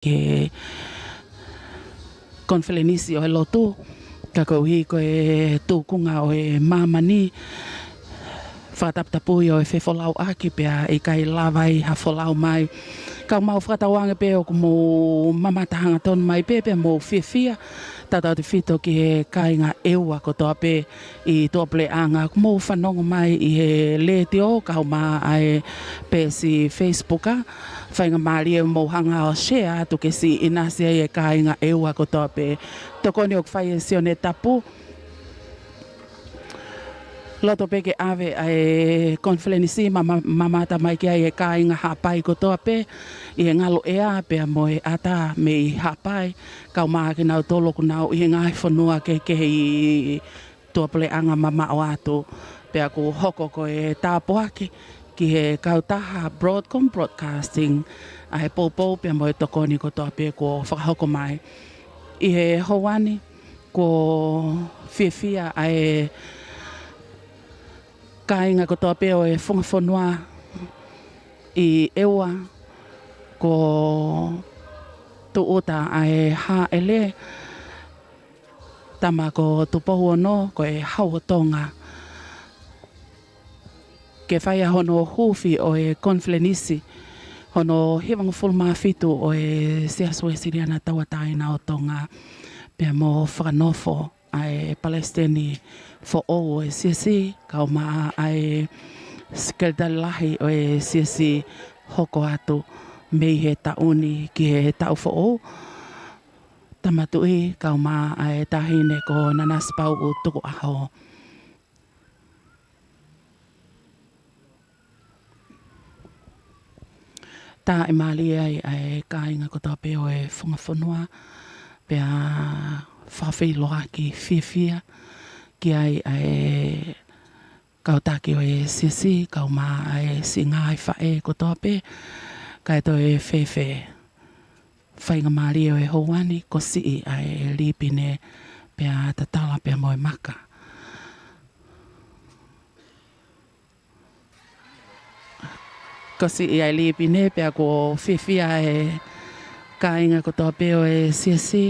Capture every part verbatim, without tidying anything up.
ki he konifelenisi ʻo e lotu, ka koeʻuhi ko e tūkunga ʻo e māmani, fakataputapui ʻo e fefolauʻaki pea ʻikai lava ai ha folau mai. Ka ʻoku mau fakatauange pē ʻoku mou mamata hangatonu mai pē pea mou fiefia, tautautefito ki he kāinga ʻEua kotoa pē ʻi tuʻapuleʻanga, ʻoku mou fanongo mai ʻi he letiō kae ʻumaʻā e peesi Facebook ʻa. Faingamālie mou hanga ʻo share atu ke siʻi ʻinasi ai e kāinga ʻEua kotoa pē. Tokoni ʻoku fai ʻe Sione Tapu. Loto pē ke ʻave ʻa e konifelenisi ma, ma, mamata mai ki ai e kāinga Haʻapai kotoa pē ʻi he ngaluʻea pea mo e ʻatā mei Haʻapai, kae ʻumaʻā kinautolu ʻoku nau ʻi he ngaahi fonua kehekehe ʻi tuʻapuleʻanga mamaʻo atu. Pea ʻoku hoko ko e tāpuaki ki he kautaha Broadcom Broadcasting ʻa e poupou pea mo e tokoni kotoa pē kuo fakahoko mai. ʻI he houa ni, kuo fiefia ʻa e kāinga kotoa pē ʻo e funga fonua ʻi ʻEua, kuo tūʻuta ʻa e hāʻele, tama ko Tupou Ono, ko e Hau ʻo Tonga, ke fai ʻa hono huufi ʻo e konifelenisi hono hivangofulu mā fitu ʻo e Siasi Uēsiliana Tauʻatāina ʻo Tonga, pea mo fakanofo ʻa e palesiteni foʻou ʻo e Siasi, kae ʻumaʻā ʻa e sekelitali lahi ʻo e Siasi, hoko atu mei he taʻu ni ki he taʻu foʻou. Tama Tuʻi, kae ʻumaʻā ʻa e Taʻahine ko Nanasipauʻu Tukuʻaho. Taʻemālie ai ʻa e kāinga kotoa pē ʻo e funga fonua, pea fakafeʻiloaki fiefia ki ai ʻa e kau taki ʻo e Siasi, kae ʻumaʻā ʻa e siʻi ngaahi faʻē kotoa pē, kae toe fēfē. Faingamālie ʻo e houa ni, kuo siʻi ʻa e lipine, pea tatala pea mo e maka. Kuo siʻi ʻa e lipine pea kuo fiefia e kāinga kotoa pē ʻo e Siasi.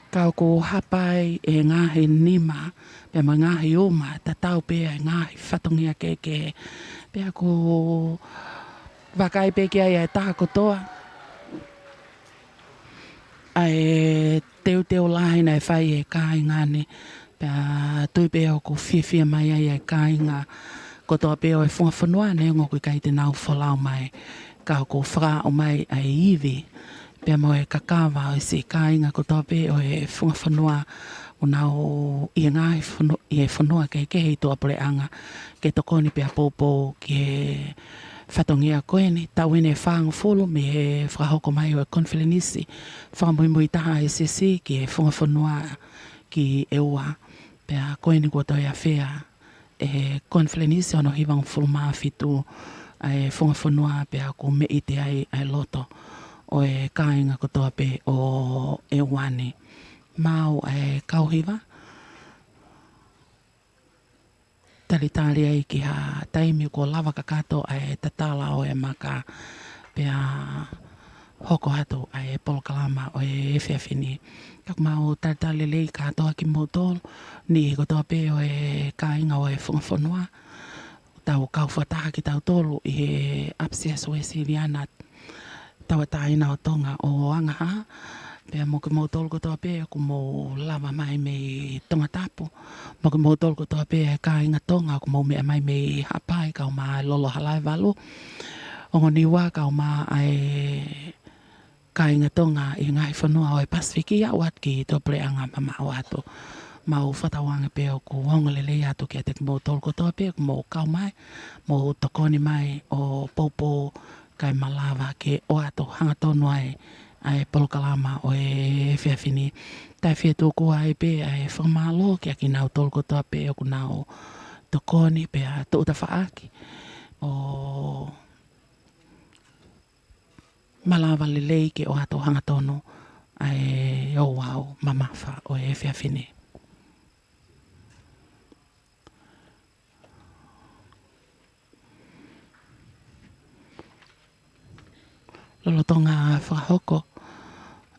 Ka ʻoku hapai e ngaahi nima, pea mo e ngaahi uma, tatau pē ʻa e ngaahi fatongia kehekehe. Pea ʻoku vakai pē ki ai ʻa e taha kotoa ʻa e teuteu lahi naʻe fai ʻe he kāinga ni. Pea tui pē ʻoku fiefia mai ai ʻa e kāinga kotoa pē ʻo e funga fonua, neongo ʻoku ʻikai te nau folau mai, ka ʻoku fakaaʻu mai ʻa e ivi pea mo e kakava ʻo e siʻi kāinga kotoa pē ʻo e funga fonua, ʻoku nau ʻi he ngaahi fonu-, ʻi he fonua kehekehe ʻi tuʻapuleʻanga, ke tokoni pea poupou ki he fatongia ko eni. Taʻu eni ʻe fāngofulu mei he fakahoko mai ʻo e konifelenisi fakamuimui taha ʻa e Siasi ki he funga fonua ki ʻEua. Pea ko eni kuo toe afea ʻe he konifelenisi hono hivangofulu mā fitu ʻa e funga fonua, pea ʻoku meʻite ai ʻa e loto ʻo e kāinga kotoa pē ʻo ʻEua ni. Maʻu ʻa e kau hiva, talitali ai ki ha taimi kuo lava kakato ʻa e tatala ʻo e maka, pea hoko atu ʻa e polokalama ʻo e efiafi ni. Ka ʻoku mau talitali lelei kātoa kimoutolu, niʻihi kotoa pē ʻo e kāinga ʻo e funga fonua, tau kau fakataha kitautolu ʻi he ʻApisiasi Uēsiliana Tauʻatāina ʻo Tonga ʻo Angahala, pea mo kimoutolu kotoa pē ʻoku mou lava mai mei Tongatapu, mo kimoutolu kotoa pē ʻa e kāinga Tonga ʻoku mou meʻa mai mei Haʻapai, kae ʻumaʻā e Lolo Halaevalu, Ongo Niua, kae ʻumaʻā ʻa e kāinga Tonga ʻi he ngaahi fonua ʻo e Pasifiki, aʻu atu ki tuʻapuleʻanga mamaʻo atu. Mau fakatauange pē ʻoku ongo lelei atu kiate kimoutolu kotoa pē ʻoku mou kau mai, mou tokoni mai ʻo poupou kae malava ke ʻoatu hangatonu ai ʻa e polokalama ʻo e efiafi ni. Taʻe fie tuku ai pē ʻa e fakamālō kiate kinautolu kotoa pē ʻoku nau tokoni pea tuʻu tafaʻaki ʻo malava lelei ke ʻoatu hangatonu ʻa e ouau mamafa ʻo e efiafi ni. Lolotonga fakahoko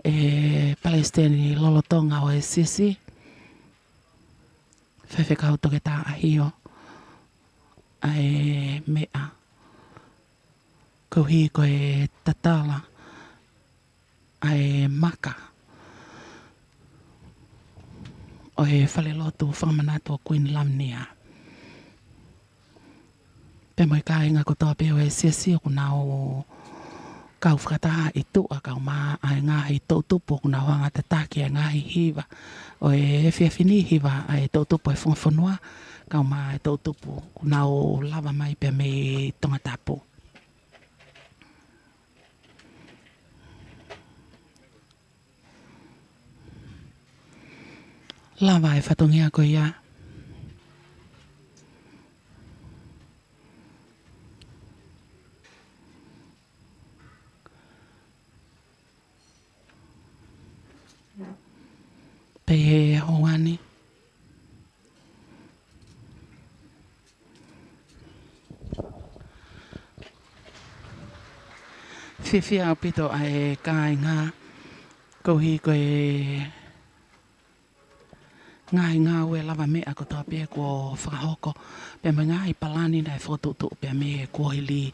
ʻE Palesiteni Lolotonga ʻo e Siasi, Faifekau Toketā ʻAhio, ʻa e meʻa koeʻuhi ko e tatala ʻa e maka ʻo e Falelotu Fakamanatu ʻo Kuini Lavinia. Pea mo e kāinga kotoa pē ʻo e Siasi ʻoku nau kau fakataha ʻi tuʻa, kae ʻumaʻā e ngaahi toʻutupu ʻoku nau hanga ʻo tataki e ngaahi hiva ʻo e efiafi ni, hiva ʻa e toʻutupu ʻo e funga fonua, kae ʻumaʻā e toʻutupu ʻoku nau lava mai pē mei Tongatapu. Lava e fatongia ko ia. Pea ʻi he houa ni, fiefia ʻaupito ʻa e kāinga koeʻuhi ko e ngaahi ngāue lavameʻa kotoa pē kuo fakahoko, pea mo e ngaahi palani naʻe fokotuʻutuʻu pea mei he kuohili,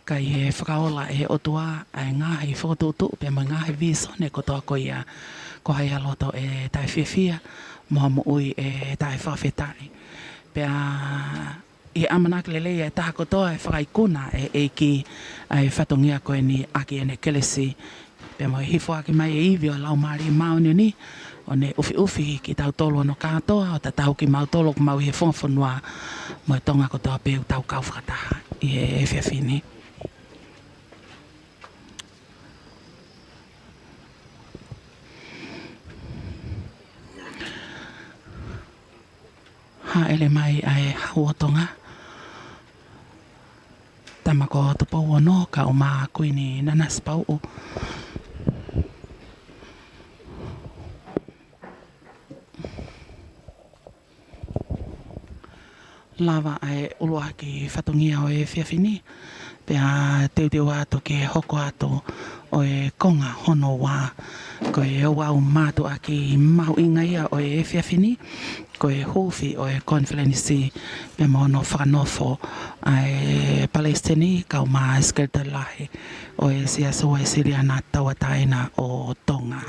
kae fakaola ʻe he ʻOtua ʻa e ngaahi fokotuʻutuʻu pea mo e ngaahi vīsone kotoa ko ia. Ko hai ha loto ʻe taʻefiefia, mo ha moʻui ʻe taʻefakafetaʻi. Pea ʻi he ʻamanaki lelei ʻa e taha kotoa ʻe fakaikuna ʻe he ʻEiki ʻa e fatongia ko eni ʻaki ʻene kelesi, pea mo e hifoaki mai e ivi ʻo e Laumālie Māʻoniʻoni, ʻo ne ʻufiʻufi kitautolu hono kātoa, ʻo tatau kimautolu ʻoku mau ʻi he funga fonua, mo e Tonga kotoa pē ʻoku tau kau fakataha ʻi he efiafi ni. Hāʻele mai ʻa e Hau ʻo Tonga, Tama ko Tupou Ono, kae ʻumaʻā Kuini Nanasipauʻu. Lava ʻa e ʻuluaki fatongia ʻo e efiafi ni, pea teuteu atu ke hoko atu ʻa e konga hono ua. Ko e ouau mātuʻaki mahuʻinga ia ʻo e efiafi ni, ko e huufi ʻo e konifelenisi, pea mo hono fakanofo ʻa e Palesiteni kae ʻumaʻā e Sekelitali Lahi ʻo e Siasi Uēsiliana Tauʻatāina ʻo Tonga.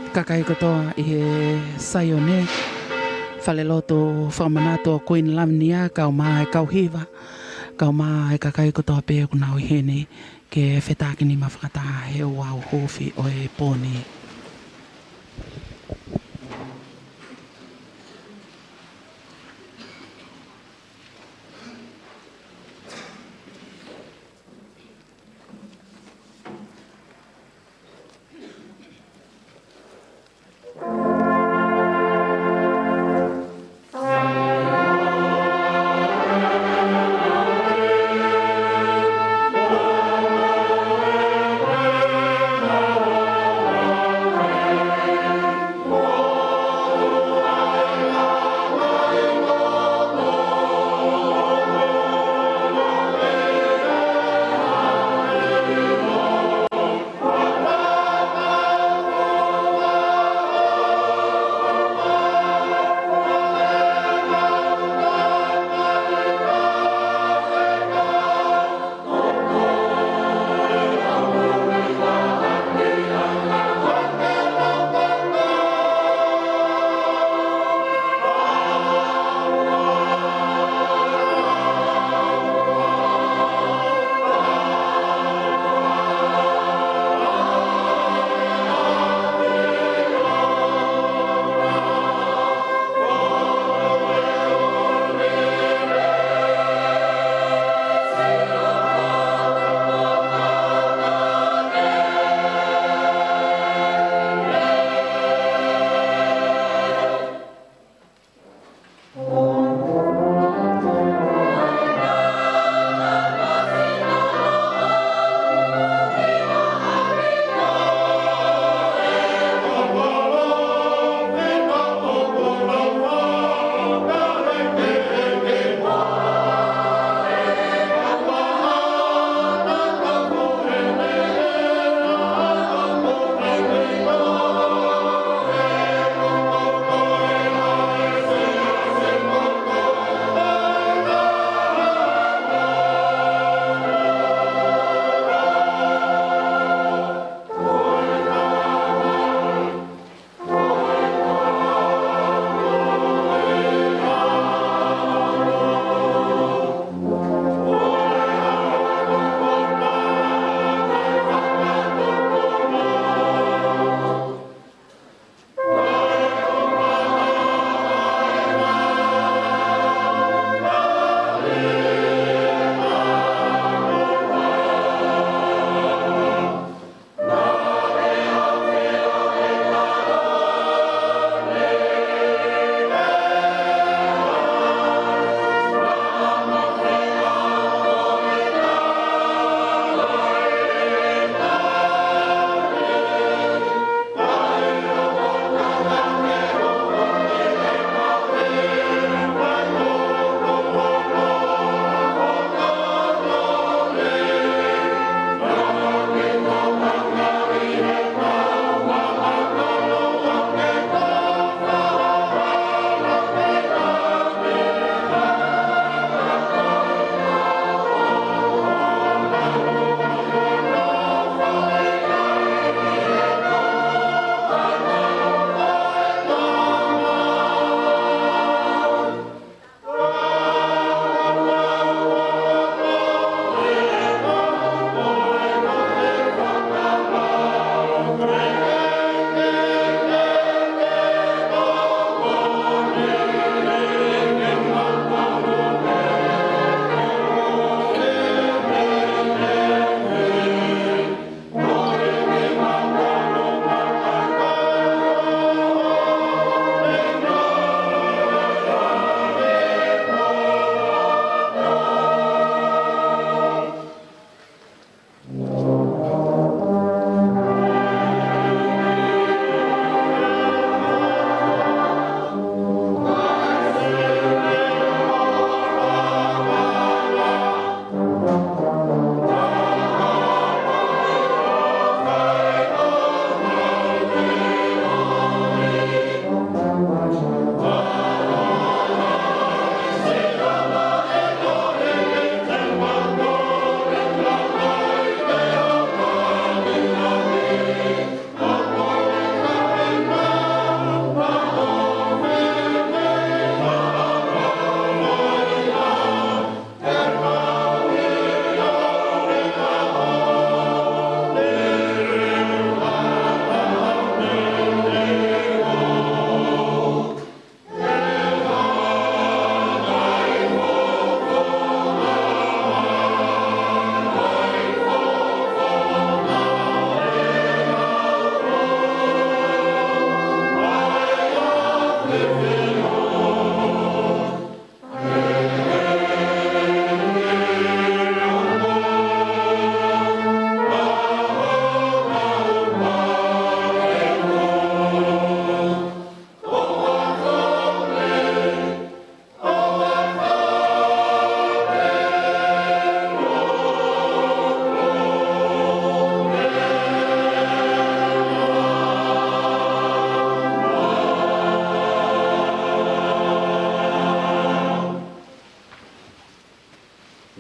Kakai kotoa ʻi he Saione, Falelotu Fakamanatu ʻo Kuini Lavinia, kae ʻumaʻā e kau hiva, kae ʻumaʻā e kakai kotoa pē ʻoku nau ʻi heni, ke fetākinima fakataha he ouau huufi ʻo e pō ni. ʻOku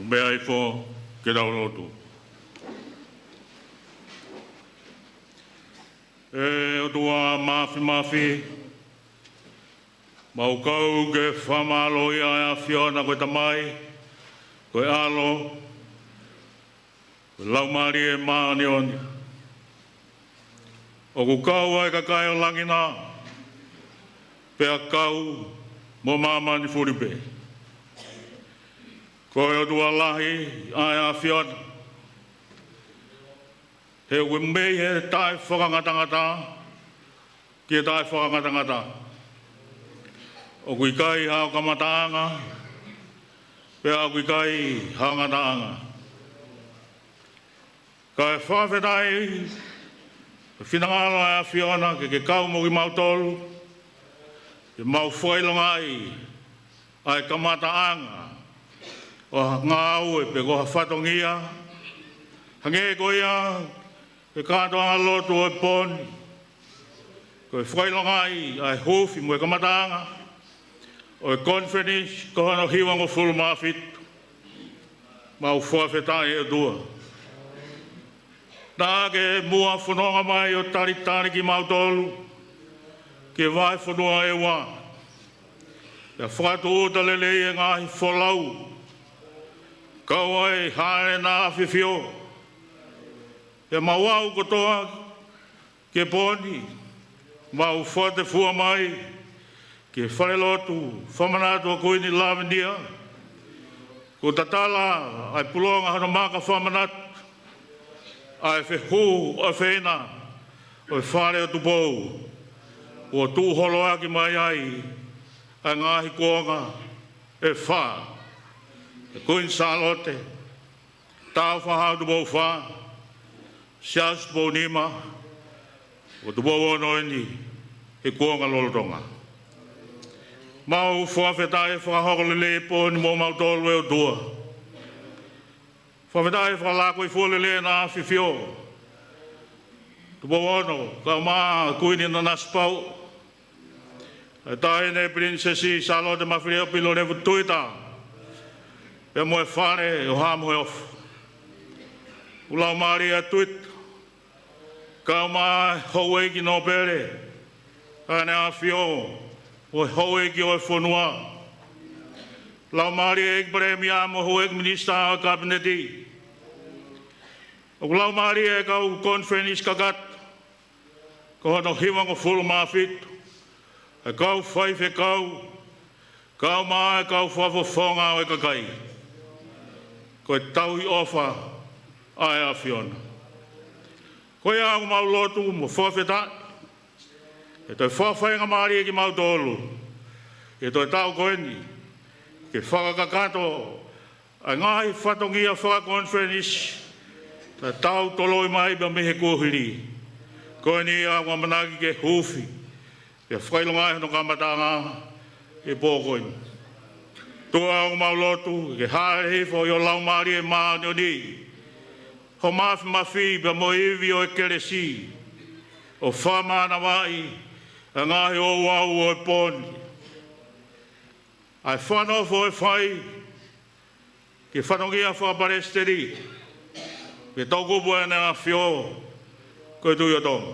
meʻa ifo ke tau lotu. ʻE ʻOtua Māfimafi, mau kau ke fakamālōʻia ʻa e ʻAfiona ko e Tamai, ko e ʻAlo, ko e Laumālie Māʻoniʻoni. ʻOku kau ʻa e kakai ʻo langi na, pea kau mo māmani fuli pē. Ko e ʻOtua lahi ʻa e ʻAfiona, he ʻoku mei he taʻefakangatangata ki he taʻefakangatangata. ʻOku ʻikai hao kamataʻanga, pea ʻoku ʻikai hao ngataʻanga. Kae fakafetaʻi e finangalo ʻa e ʻAfiona ke ke kau mo kimautolu, ke mau fakaʻilongaʻi ʻa e kamataʻanga ʻo ha ngāue pe ko ha fatongia, hangē ko ia ko e kātoanga lotu ʻo e pō ni, ko e fakaʻilongaʻi ʻa e huufi mo e kamataʻanga ʻo e konifelenisi ko hono hivangofulu mā fitu. Mau fakafetaʻi ʻe ʻOtua. Naʻa ke muʻa fononga mai ʻo talitali kimautolu ki he vahefonua ʻEua, pea fakatūʻuta lelei e ngaahi folau, kau ai Hālena ʻAfifio, pea mau aʻu kotoa ki he pō ni, mau fakatefua mai ki he falelotu fakamanatu ʻo Kuini Lavenia, kuo tatala ʻa e pulonga hono maka fakamanatu ʻa e fehuhu ʻofeina ʻo e Fale ʻo Tupou, kuo tuʻu holoaki mai ai ʻa e ngaahi kuonga ʻe fā: ʻa Kuini Sālote, Tāufaʻāhau Tupou Fā, Siaosi Tupou Nima, ko Tupou Ono eni he kuonga lolotonga. Mau fakafetaʻi e fakahoko lelei e pō ni moʻomautolu ʻe ʻOtua. Fakafetaʻi e fakalakoifua lelei ʻa ʻAfifio, Tupou Ono, kaeʻumaʻā Kuini Nanasipauʻu, ʻa e Taʻahine Pilinisesi Sālote Mafileʻo Pilolevu Tuita, pea mo e Fale ʻo Haʻa Moheofo. ʻOku laumālie ʻa Tuita, kaeʻumaʻā e Houʻeiki Nōpele ʻAneafi ʻo e Houʻeiki ʻo e fonua. Laumālie e ʻEiki Palēmia mo e Houʻeiki Minisitā ʻo e Kapineti. ʻOku laumālie e kau konifelenisi kakato ko hono hivangofulu mā fitu, e kau faifekau, kaeʻumaʻā e kau fakafofonga ʻo e kakai. Ko e tauhi ʻofa ʻa e ʻAfiona. Ko ia ʻoku mau lotu mo fakafetaʻi ke toe fakafaingamālie kimautolu ʻi he toe taʻu ko eni, ke fakakakato ʻa e ngaahi fatongia fakakonifelenisi naʻa tau toloi mai pea mei he kuohili. Ko eni ʻoku mau ʻamanaki ke huufi pea fakaʻilongaʻi hono kamataʻanga he pō ko eni. ʻOtua, ʻoku mau lotu ke hāʻele hifo ʻi ho Laumālie Māʻoniʻoni, ho māfimafi pea mo e ivi ʻo e kelesi, ʻo fakamānavaʻi ʻa e ngaahi ouau ʻo e pō ni. ʻA e fakanofo ʻe fai ki he fatongia fakapalesiteni, ki he toʻukupu ʻAneafi ʻo e Tuʻi ʻo Tonga,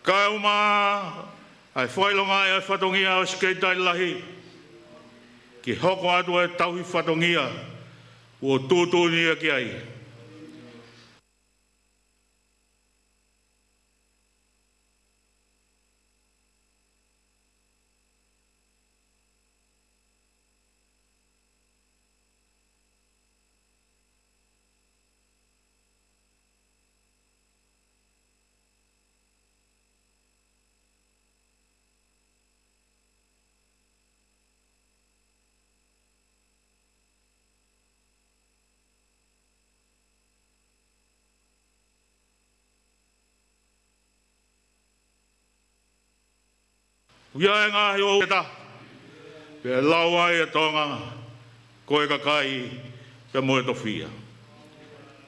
kaeʻumaʻā ʻa e fakaʻilongaʻi ʻa e fatongia ʻo e Sekelitali Lahi, ke hoko atu ʻa e tauhi fatongia kuo tuʻutuʻuni ia ki ai. ʻOku ʻi ai e ngaahi ouau ʻe taha, pea lau ai ʻa Tonga ko e kakai pea mo e tofiʻa.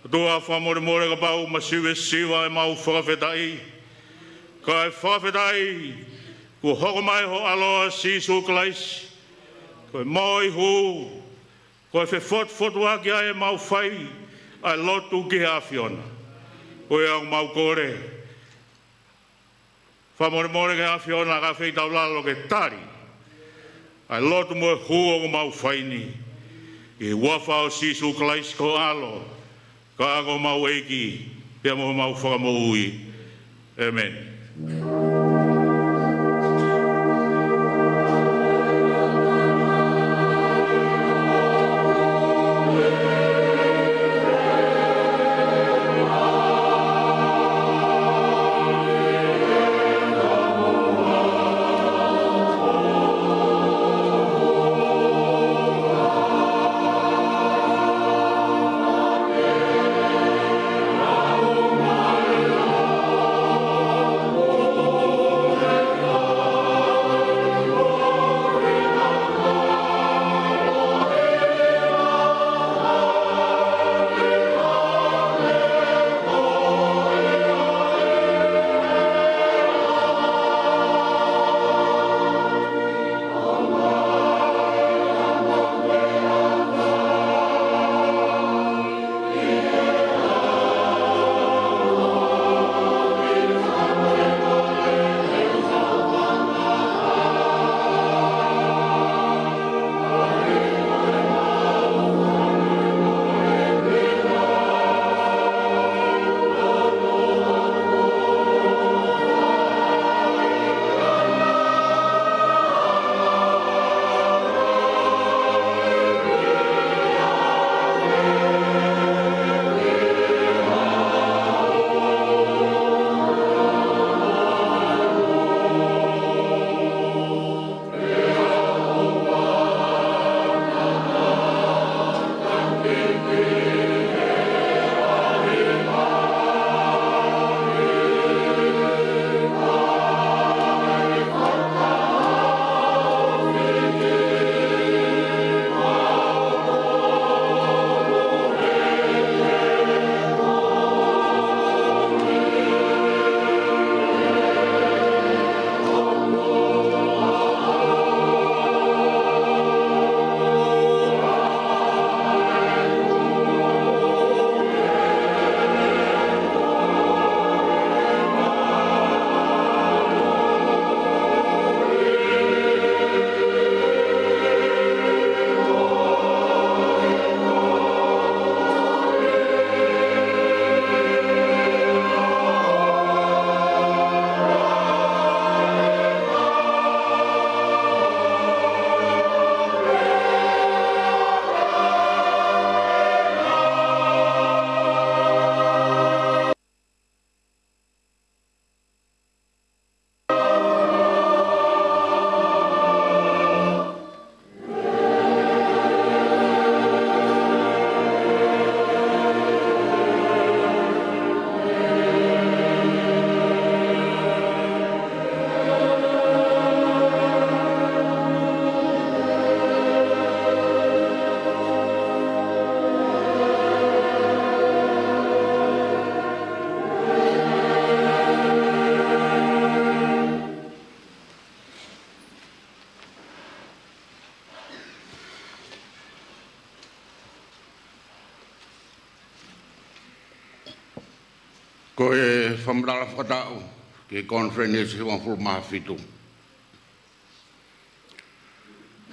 ʻOtua, fakamolemole kapau ʻoku masivesiva ʻemau fakafetaʻi. Kae fakafetaʻi kuo hoko mai ho ʻAlo ʻa Sīsū Kalaisi ko e moihū, ko e fefotufotuʻaki ʻa ʻemau fai ʻa e lotu ki he ʻAfiona. Ko ia ʻoku mau kole, fakamolemole ki he ʻAfiona, kae feitaulalo ke tali ʻa e lotu mo e hū ʻoku mau fai ni, ʻi he huafa ʻo Sīsū Kalaisi ko ho ʻAlo, ka ko homau ʻEiki pea mo homau Fakamoʻui. ʻĒmeni. Ko e fakamatala fakataʻu ki he konifelenisi hivangofulu mā fitu.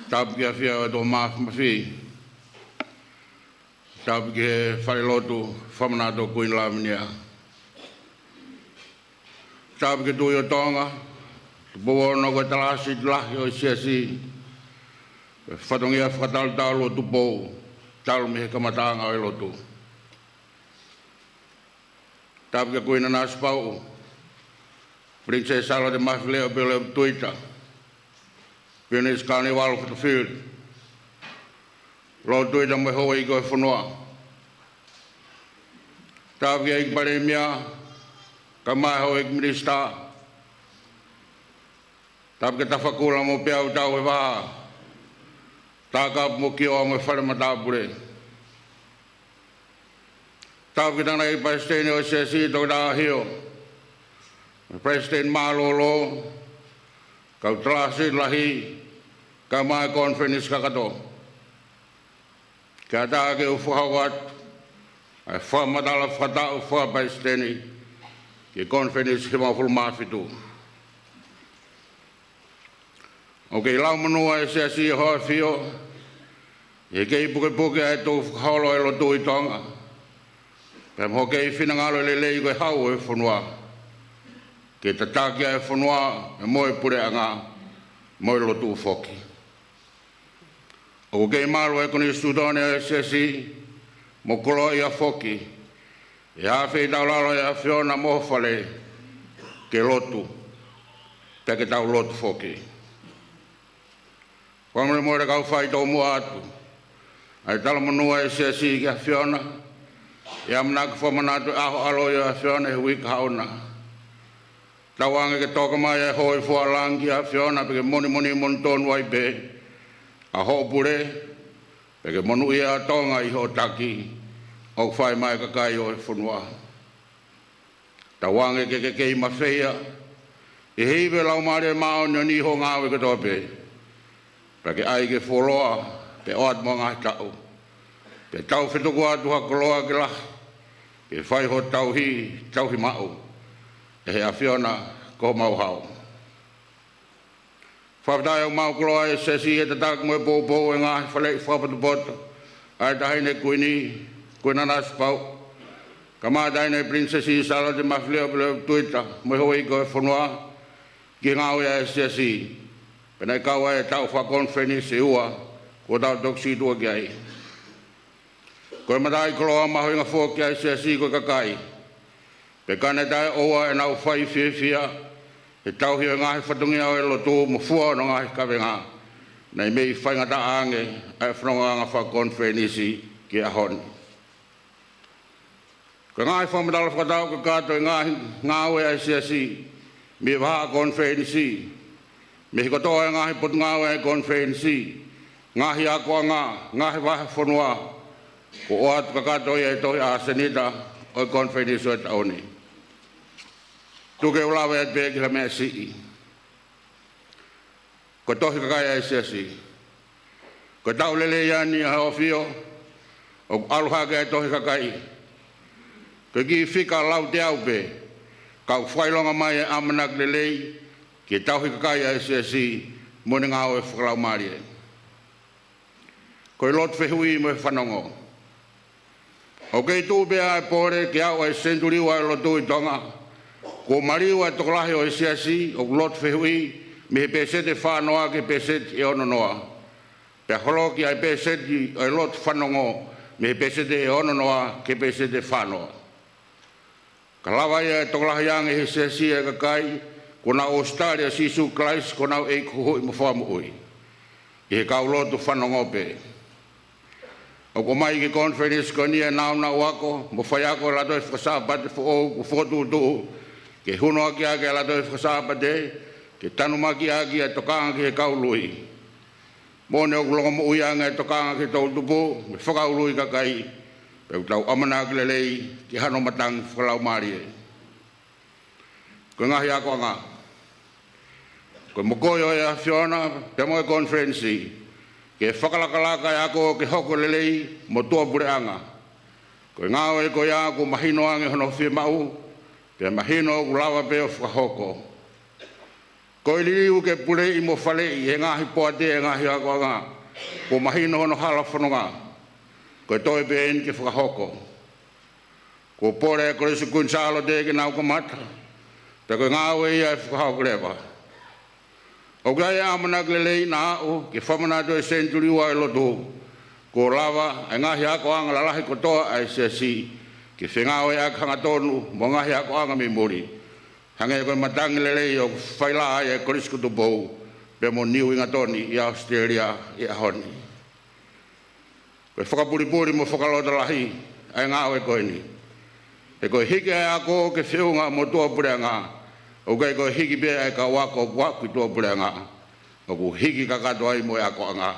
Tapu ki he ʻAfio ʻo e Toʻa Mafimafi. Tapu ki he falelotu Fakamanatu Kuini Lavinia. Tapu ki he Tuʻi ʻo Tonga, Tupou Ono, ko e Talāsiti Lahi ʻo e Siasi, fatongia fakatalutalu ʻo Tupou talu mei he kamataʻanga ʻo e lotu. Tapu kia Kuini Nanasipauʻu, Pilinisesi Sālote Mafileʻo Pilolevu Tuita, Pilinisi Kānivalu Fotu Fili, Lolo Tuita mo e houʻeiki ʻo e fonua. Tapu ki he ʻEiki Palēmia, kae ʻumaʻā e houʻeiki minisitā. Tapu kia Tafakula mo Peau Tauhevaha, Takapu mo Kioa mo e fale matāpule. Tapu ki he tangataʻeiki palesiteni ʻo e Siasi, Toketā ʻAhio, palesiteni mālōlō, kau Talāsiti Lahi, kae ʻumaʻā e konifelenisi kakato. Kae ʻatā ke u fakahoko atu ʻa e fakamatala fakataʻu fakapalesiteni ki he konifelenisi hivangofulu mā fitu. ʻOku kei lau monū ʻa e Siasi ʻi hoʻo ʻafio, ʻi he kei pukepuke ʻa e tō fakaholo ʻa e lotu ʻi Tonga, pea mo hoʻo kei finangalo e lelei ko e hau ʻo e fonua, ke tataki ʻa e fonua, pea mo e puleʻanga, mo e lotu foki. ʻOku kei malu e Konisitūtone ʻo e Siasi, mo koloaʻia foki ʻe he feitaulalo ʻa e ʻAfiona mo hoʻo fale, ke lotu, pea ke tau lotu foki. Fakamolemole ka u fai tomuʻa atu ʻa e talamonū ʻa e Siasi ki he ʻAfiona, ʻi he ʻamanaki fakamanatu e ʻaho ʻaloʻi ʻo e ʻAfiona he uike kahaʻu na. Tauange ke toka mai ʻa e hōifua ʻa langi ki he ʻAfiona, pea ke monimoni monū tonu ai pē ʻa hoʻo pule, pea ke monūʻia ʻa Tonga ʻi hoʻo taki, ʻoku fai mai ʻe he kakai ʻo e fonua. Tauange ke ke kei mafeia ʻi he ivi ʻo e Laumālie Māʻoniʻoni ʻi hoʻo ngāue kotoa pē, pea ke ʻai ke fuoloa, pea ʻoatu mo e ngaahi taʻu, pea tau fetuku atu ha koloa ke lahi, ke fai hoʻo tauhi, tauhi maʻu ʻe he ʻAfiona ko homau hau. Fakafetaʻi ʻoku mau koloa ʻa e Siasi he tataki mo e poupou ʻa e ngaahi faleʻi fakapotopoto ʻa e Taʻahine Kuini, Kuini Nanasipauʻu, kae ʻumaʻā e Taʻahine Pilinisesi Sālote Mafileʻo Pilolevu Tuita mo e houʻeiki ʻo e fonua, ki he ngāue ʻa e Siasi, pea naʻe kau ai e taʻu fakakonifelenisi ʻe ua kuo tau toki sītuʻa ki ai. Ko e mataʻikoloa mahuʻinga foki ʻa e Siasi ko e kakai, pea ka ne taʻeʻoua ʻenau fai fiefia he tauhi ʻo e ngaahi fatongia ʻo e lotu mo fua hono ngaahi kavenga, naʻe mei faingataʻa ange ʻa e fonongaʻanga fakakonifelenisi ki he ʻaho ni. Ko e ngaahi fakamatala fakataʻu kakato ʻi he ngaahi ngāue ʻa e Siasi, mei he vahaʻa konifelenisi, mei he kotoa e ngaahi potungāue ʻa e konifelenisi, ngaahi akoʻanga, ngaahi vahefonua, kuo ʻoatu kakato ia ʻi he tohi ʻa e ʻasenita ʻo e konifelenisi ʻo e taʻu ni. Tuku ke u lave atu pē ki ha meʻa siʻi. Ko e tohi kakai ʻa e Siasi. Ko e taʻu lelei ʻeni ʻa hoʻo ʻafio, ʻoku ʻalu hake ʻa e tohi kakai. Ko e kiʻi fika lau teau pē, ka ʻoku fakaʻilonga mai e ʻamanaki lelei ki he tauhi kakai ʻa e Siasi mo ʻene ngāue fakalaumālie. Ko e lotu fehuʻi mo e fanongo. ʻOku kei tuʻu pē ʻa e pole ke aʻu ʻa e senituli ua ʻo e lotu ʻi Tonga, kuo maliu ʻa e tokolahi ʻo e Siasi ʻoku lotu fehuʻi mei he pēseti ʻe fā noa ki he pēseti ʻe ono noa, pea holoki ʻa e pēseti ʻo e lotu fanongo mei he pēseti ʻe ono noa ki he pēseti ʻe fā noa. Ka lava ia ʻe tokolahi ange he Siasi ʻa e kakai kuo nau ʻositālia ʻa Sīsū Kalaisi ko honau ʻEiki Huhuʻi mo Fakamoʻui, ʻi he kau lotu fanongo pē. ʻOku ʻomai ki he konifelenisi ko eni ʻa e nāunau ako mo faiako ʻo e Lātohi Fakasāpate foʻou kuo fokotuʻutuʻu ke hunoakiʻaki ʻa e Lātohi Fakasāpate, ke tanumaki ʻaki ʻa e tokanga ki he kau lui. Moʻoni ʻoku longomoʻui ange ʻa e tokanga ki he toʻutupu mo e fakaului kakai, pea ʻoku tau ʻamanaki lelei ki hano matangi fakalaumālie. Ko e ngaahi akoʻanga. Ko e mokoi ʻo e ʻAfiona pea mo e konifelenisi ke fakalakalaka e ako ke hoko lelei mo tuʻapuleʻanga. Ko e ngāue ko ia kuo mahino ange hono fiemaʻu Pea mahino ʻoku lava pē ʻo fakahoko. Ko e liliu ke puleʻi mo faleʻi ʻe he ngaahi poate ʻa e ngaahi akoʻanga kuo mahino hono hala fononga, ko e toe pē eni ke fakahoko. Kuo pole ʻa e Kolisi Kuini Sālote ke nau kamata, pea ko e ngāue ia ʻe fakahoko leva. ʻOku ʻi ai e ʻamanaki lelei naʻa aʻu ke fakamanatu e senituli ua ʻo e lotu, kuo lava ʻa e ngaahi akoʻanga lalahi kotoa ʻa e Siasi ke fengāueʻaki hangatonu mo e ngaahi akoʻanga mei muli, hangē ko e matangi lelei ʻoku failaʻa ai ʻa e Kolisi ko Tupou pea mo Niu Hingatoni ʻi ʻAositelēlia he ʻaho ni. Ko e fakapulipuli mo fakalotolahi ʻa e ngāue ko eni. He ko e hiki ʻa e ako ke feʻunga mo tuʻapuleʻanga, ʻoku ʻikai ko e hiki pē ʻa e kau ako ʻoku aʻu ki tuʻapuleʻanga, ʻoku hiki kakato ai mo e akoʻanga.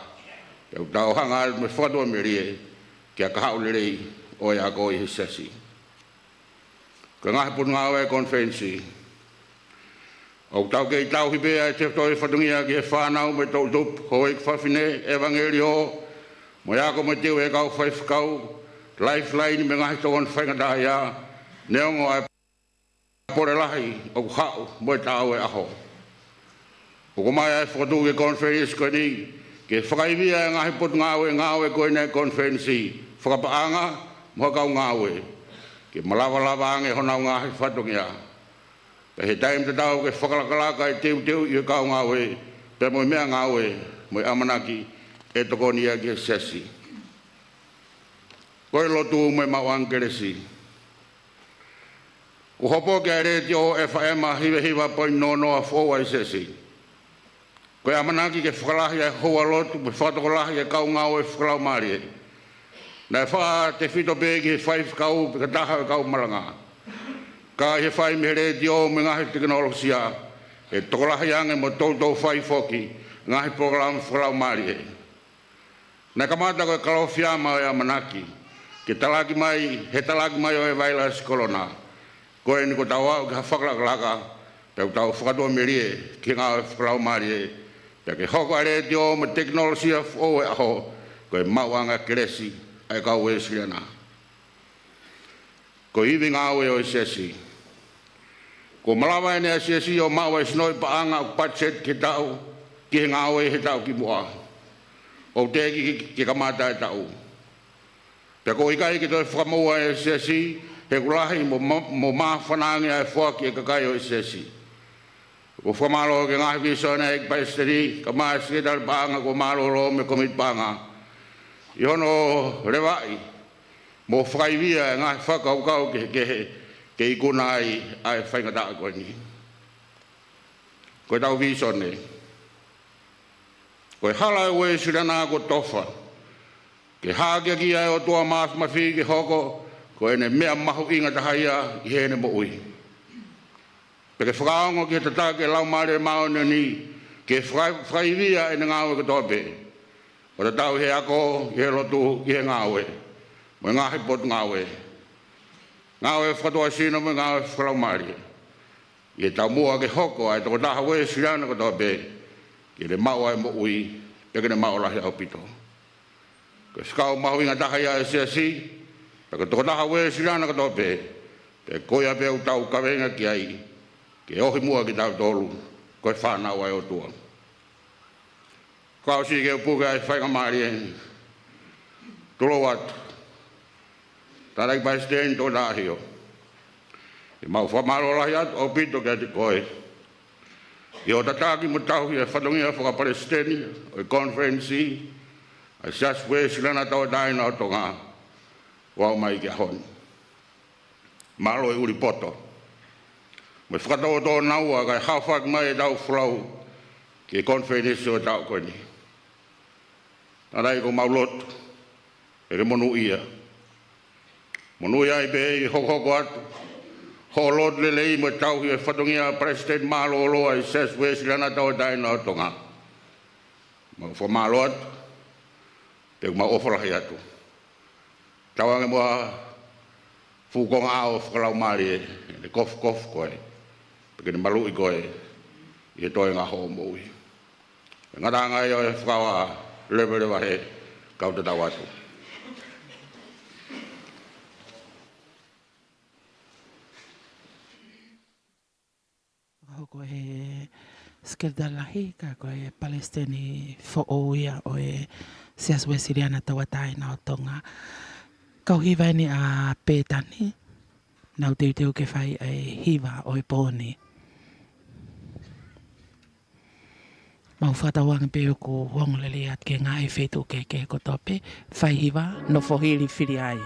Pea ʻoku tau hanga atu mo e fakatuʻamelie ki he kahaʻu lelei ʻo e ako ʻi he Siasi. Ko e ngaahi potungāue ʻa e konifelenisi, ʻoku tau kei tauhi pē ʻa e tefitoʻi fatongia ki he fānau mo e toʻutupu, houʻeiki fafine, ʻevangeliō, mo e ako mo e teu ʻa e kau faifekau, lifeline mo e ngaahi tokoni faingataʻaʻia, neongo ʻa e pole lahi ʻoku haʻu mo e taʻau ʻo e ʻaho. ʻOku ʻomai ʻa e fokotuʻu ki he konifelenisi ko eni ke fakaivia e ngaahi potungāue ngāue ko eni ʻa e konifelenisi, fakapaʻanga mo ha kau ngāue, ke malava lava ange honau ngaahi fatongia. Pea ʻi he taimi tatau ke fakalakalaka e teuteuʻi ʻo e kau ngāue pea mo e meʻangāue mo e ʻamanaki ʻe tokoni ia ki he Siasi. Ko e lotu mo e maʻuʻanga kelesi. Kuo hopo ki ai e letiō ʻo e FM hiva hiva poini noa noa foʻou ʻa e Siasi. Ko e ʻamanaki ke fakalahi ʻa e houalotu mo e fakatokolahi ʻa e kau ngāue fakalaumālie. Naʻe fakatefito pē ki he faifekau pe ko e taha ʻo e kau malanga. Ka ʻi he fai mei he letiō mo e ngaahi tekinolosia, ʻe tokolahi ange mo toutou fai foki ngaahi polokalama fakalaumālie. Naʻe kamata ko e kalofiama ʻo e ʻamanaki ke talaki mai, he talaki mai ʻo e vailasi kolona. Ko eni kuo tau aʻu ki ha fakalakalaka, pea ʻoku tau fakatuʻamelie ki he ngāue fakalaumālie, pea ke hoko ʻa e letiō mo e tekinolosia foʻou ʻo e ʻaho ko e maʻuʻanga kelesi ʻa e kau Uēsiliana. Ko e ivi ngāue ʻo e Siasi. Kuo malava ʻeni ʻa e Siasi ʻo maʻu ʻa e sinoʻi paʻanga ʻoku patiseti ki he taʻu, ki he ngāue he taʻu kimuʻa. ʻOku teʻeki ke, ke kamata e taʻu. Pea ʻoku ʻikai ke toe fakamoʻua ʻe he Siasi, he ʻoku lahi mo ma-, mo māfana ange ʻa e foaki ʻa e kakai ʻo e Siasi. ʻOku fakamālō ki he ngaahi vīsone ʻa e ʻEiki Palesiteni, kae ʻumaʻā e Sekelitali Paʻanga kuo mālōlō mo e Kōmiti Paʻanga, ʻi hono levaʻi mo fakaivia e ngaahi fakakaukau kehekehe ke ikuna ai ʻa e faingataʻa ko eni. Ko ʻetau vīsone. Ko e hala ʻo e Uēsiliana kuo tofa ke hakeakiʻi ʻa e ʻOtua Māfimafi ke hoko ko ʻene meʻa mahuʻinga taha ia ʻi heʻene moʻui. Pea ke fakaongo ki he tataki ʻa e Laumālie Māʻoniʻoni ke faka-, fakaivia ʻene ngāue kotoa pē, ʻo tatau ʻi he ako, ʻi he lotu, ʻi he ngāue mo e ngaahi potungāue, ngāue fakatuʻasino mo e ngāue fakalaumālie, ʻi he taumuʻa ke hoko ʻa e tokotaha Uēsiliana kotoa pē ke ne maʻu ʻa e moʻui, pea ke ne maʻu lahi ʻaupito. Ko e fekau mahuʻinga taha ia ʻa e Siasi, pea ko e tokotaha Uēsiliana kotoa pē, pea ko ia pē ʻoku tau kaveinga ki ai ke ohi muʻa kitautolu ko e fānau ʻa e ʻOtua. Kau siʻi ke u puke ʻa e faingamālie, tulou atu. Tangataʻeiki Palesiteni Toketā ʻAhio, ʻoku mau fakamālō lahi atu ʻaupito kiate koe ʻi hoʻo tataki mo tauhi e fatongia fakapalesiteni ʻo e konifelenisi ʻa e Siasi Uēsiliana Tauʻatāina ʻo Tonga ʻo aʻu mai ki he ʻaho ni. Mālō e ʻuli poto mo e fakatōtōnaua kae haofaki mai ʻetau folau ki he konifelenisi ʻo e taʻu ko eni. Tangataʻeiki, ʻoku mau lotu ke ke monūʻia. Monūʻia ai pē ʻi he hokohoko atu hoʻo lotu lelei mo e tauhi e fatongia palesiteni mālōlō ʻa e Siasi Uēsiliana Tauʻatāina ʻo Tonga. Mau fakamālō atu, pea mau ʻofa lahi atu. Tauange muʻa e fuʻu konga ʻao fakalaumālie, ʻene kofukofu koe, pea ke ne maluʻi koe ʻi he toenga hoʻo moʻui. Ngataʻanga ia ʻo e fakaʻofa, leveleva he kau tatau atu. Ko e Sekelitali Lahi, ka ko e Palesiteni foʻou ia ʻo e Siasi Uēsiliana Tauʻatāina ʻo Tonga. Kau hiva eni ʻa Pētani, nau teuteu ke fai ʻa e hiva ʻo e pō ni. Mau fakatauange pē ʻoku ongoongolelei atu ki he ngaahi feituʻu kehekehe kotoa pē, fai hiva, nofo hili fili ai.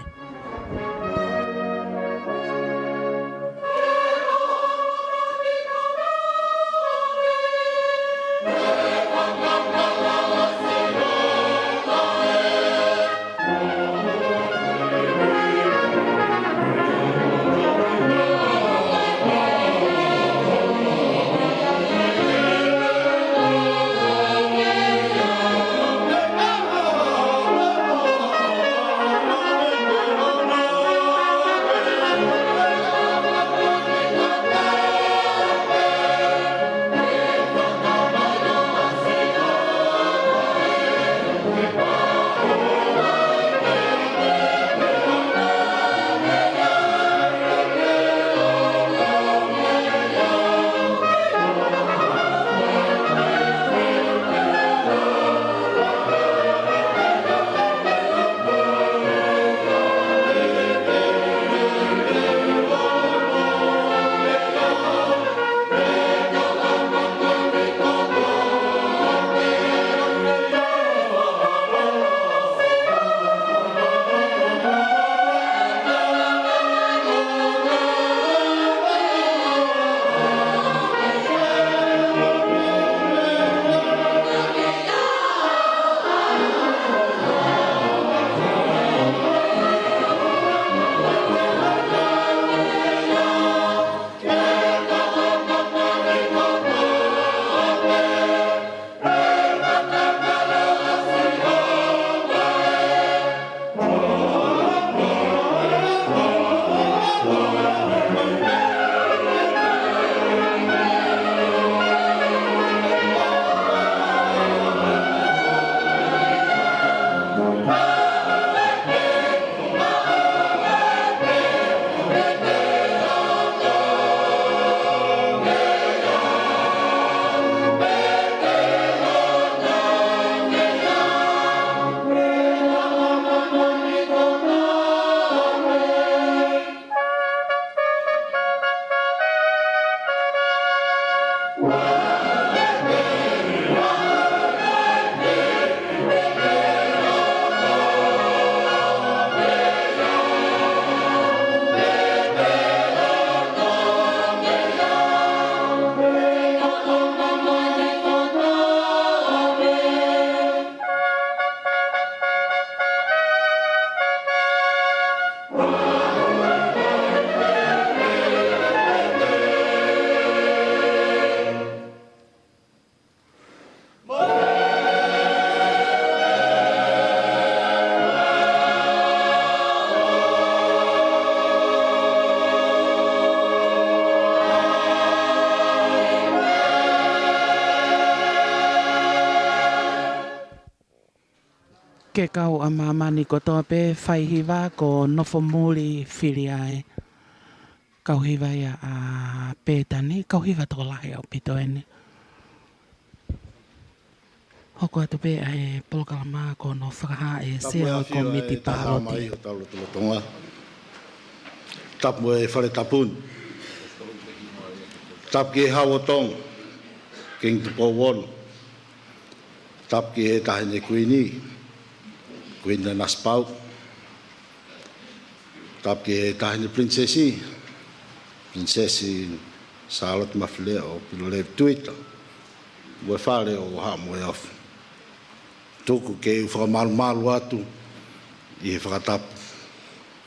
Ke kau ʻa māmani kotoa pē, fai hiva ko nofo muli fili ai. Kau hiva ia ʻa Pētani, kau hiva tokolahi ʻaupito eni. Hoko atu pē ʻa e polokalama ko hono fakahā ʻe he Sea ʻo e Kōmiti Pāloti. Tapu mo e Fale Tapu ni. Tapu ki he Hau ʻo Tonga, Kingi Tupou Ono. Tapu ki he Taʻahine Kuini, Kuini Nanasipauʻu. Tapu ki he Taʻahine Pilinisesi, Pilinisesi Sālote Mafileʻo Pilolevu Tuita, mo e Fale ʻo Haʻa Moheofo. Tuku ke u fakamalumalu atu ʻi he fakatapu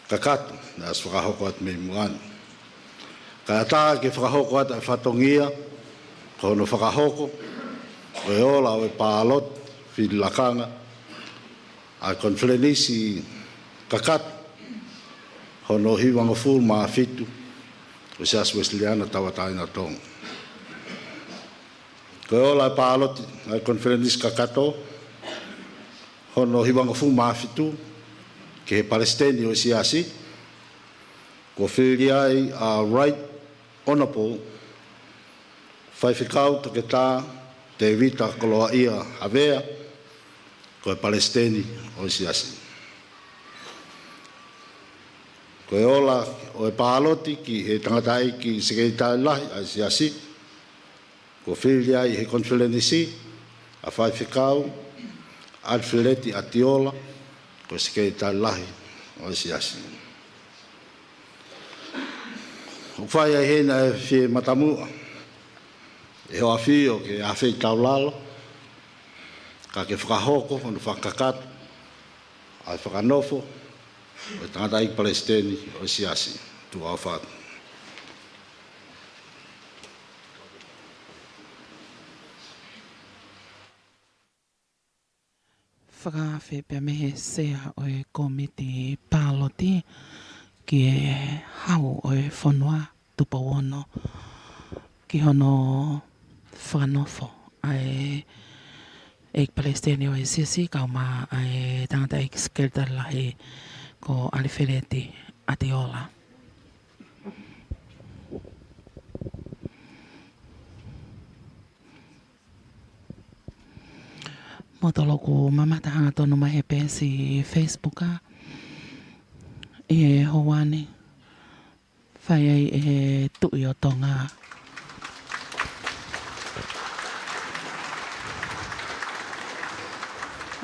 kakato naʻe ʻosi fakahoko atu mei muʻa ni. Kae ʻatā ke fakahoko atu ʻa e fatongia ko hono fakahoko ʻo e ola ʻo e pāloti fili lakanga ʻa e Konifelenisi Kakato hono hivangofulu mā fitu ʻo e Siasi Uēsiliana Tauʻatāina ʻo Tonga. Ko e ola e pāloti ʻa e Konifelenisi Kakato hono hivangofulu mā fitu ki he Palesiteni ʻo e Siasi, kuo fili ai ʻa Right Honourable Faifekau Toketā Tēvita Koloaʻia Havea, ko e Palesiteni ʻo e Siasi. Ko e ola ʻo e pāloti ki he tangataʻeiki Sekelitali Lahi ʻa e Siasi, kuo fili ai ʻe he konifelenisi ʻa Faifekau ʻAlifeleti ʻAtiola, ko e Sekelitali Lahi ʻo e Siasi. ʻOku fai ai heni ʻa e fie matamuʻa ʻe hoʻo ʻafio ke afeitaulalo, ka ke fakahoko hono fakakakato ʻa e fakanofo ʻo e tangataʻeiki Palesiteni ʻo e Siasi. Tuʻa ʻofa atu. Fakaafe pea mei he Sea ʻo e Kōmiti Pāloti ki he Hau ʻo e Fonua, Tupou Ono, ki hono fakanofo ʻa e ʻEiki Palesiteni ʻo e Siasi, kaeʻumaʻā ʻa e tangataʻeiki Sekelitali Lahi ko ʻAlifeleti ʻAtiola. Mou toki mamata hangatonu mai he peesi Facebook ʻa e ʻaho ni. Fai ai ʻe he Tuʻi ʻo Tonga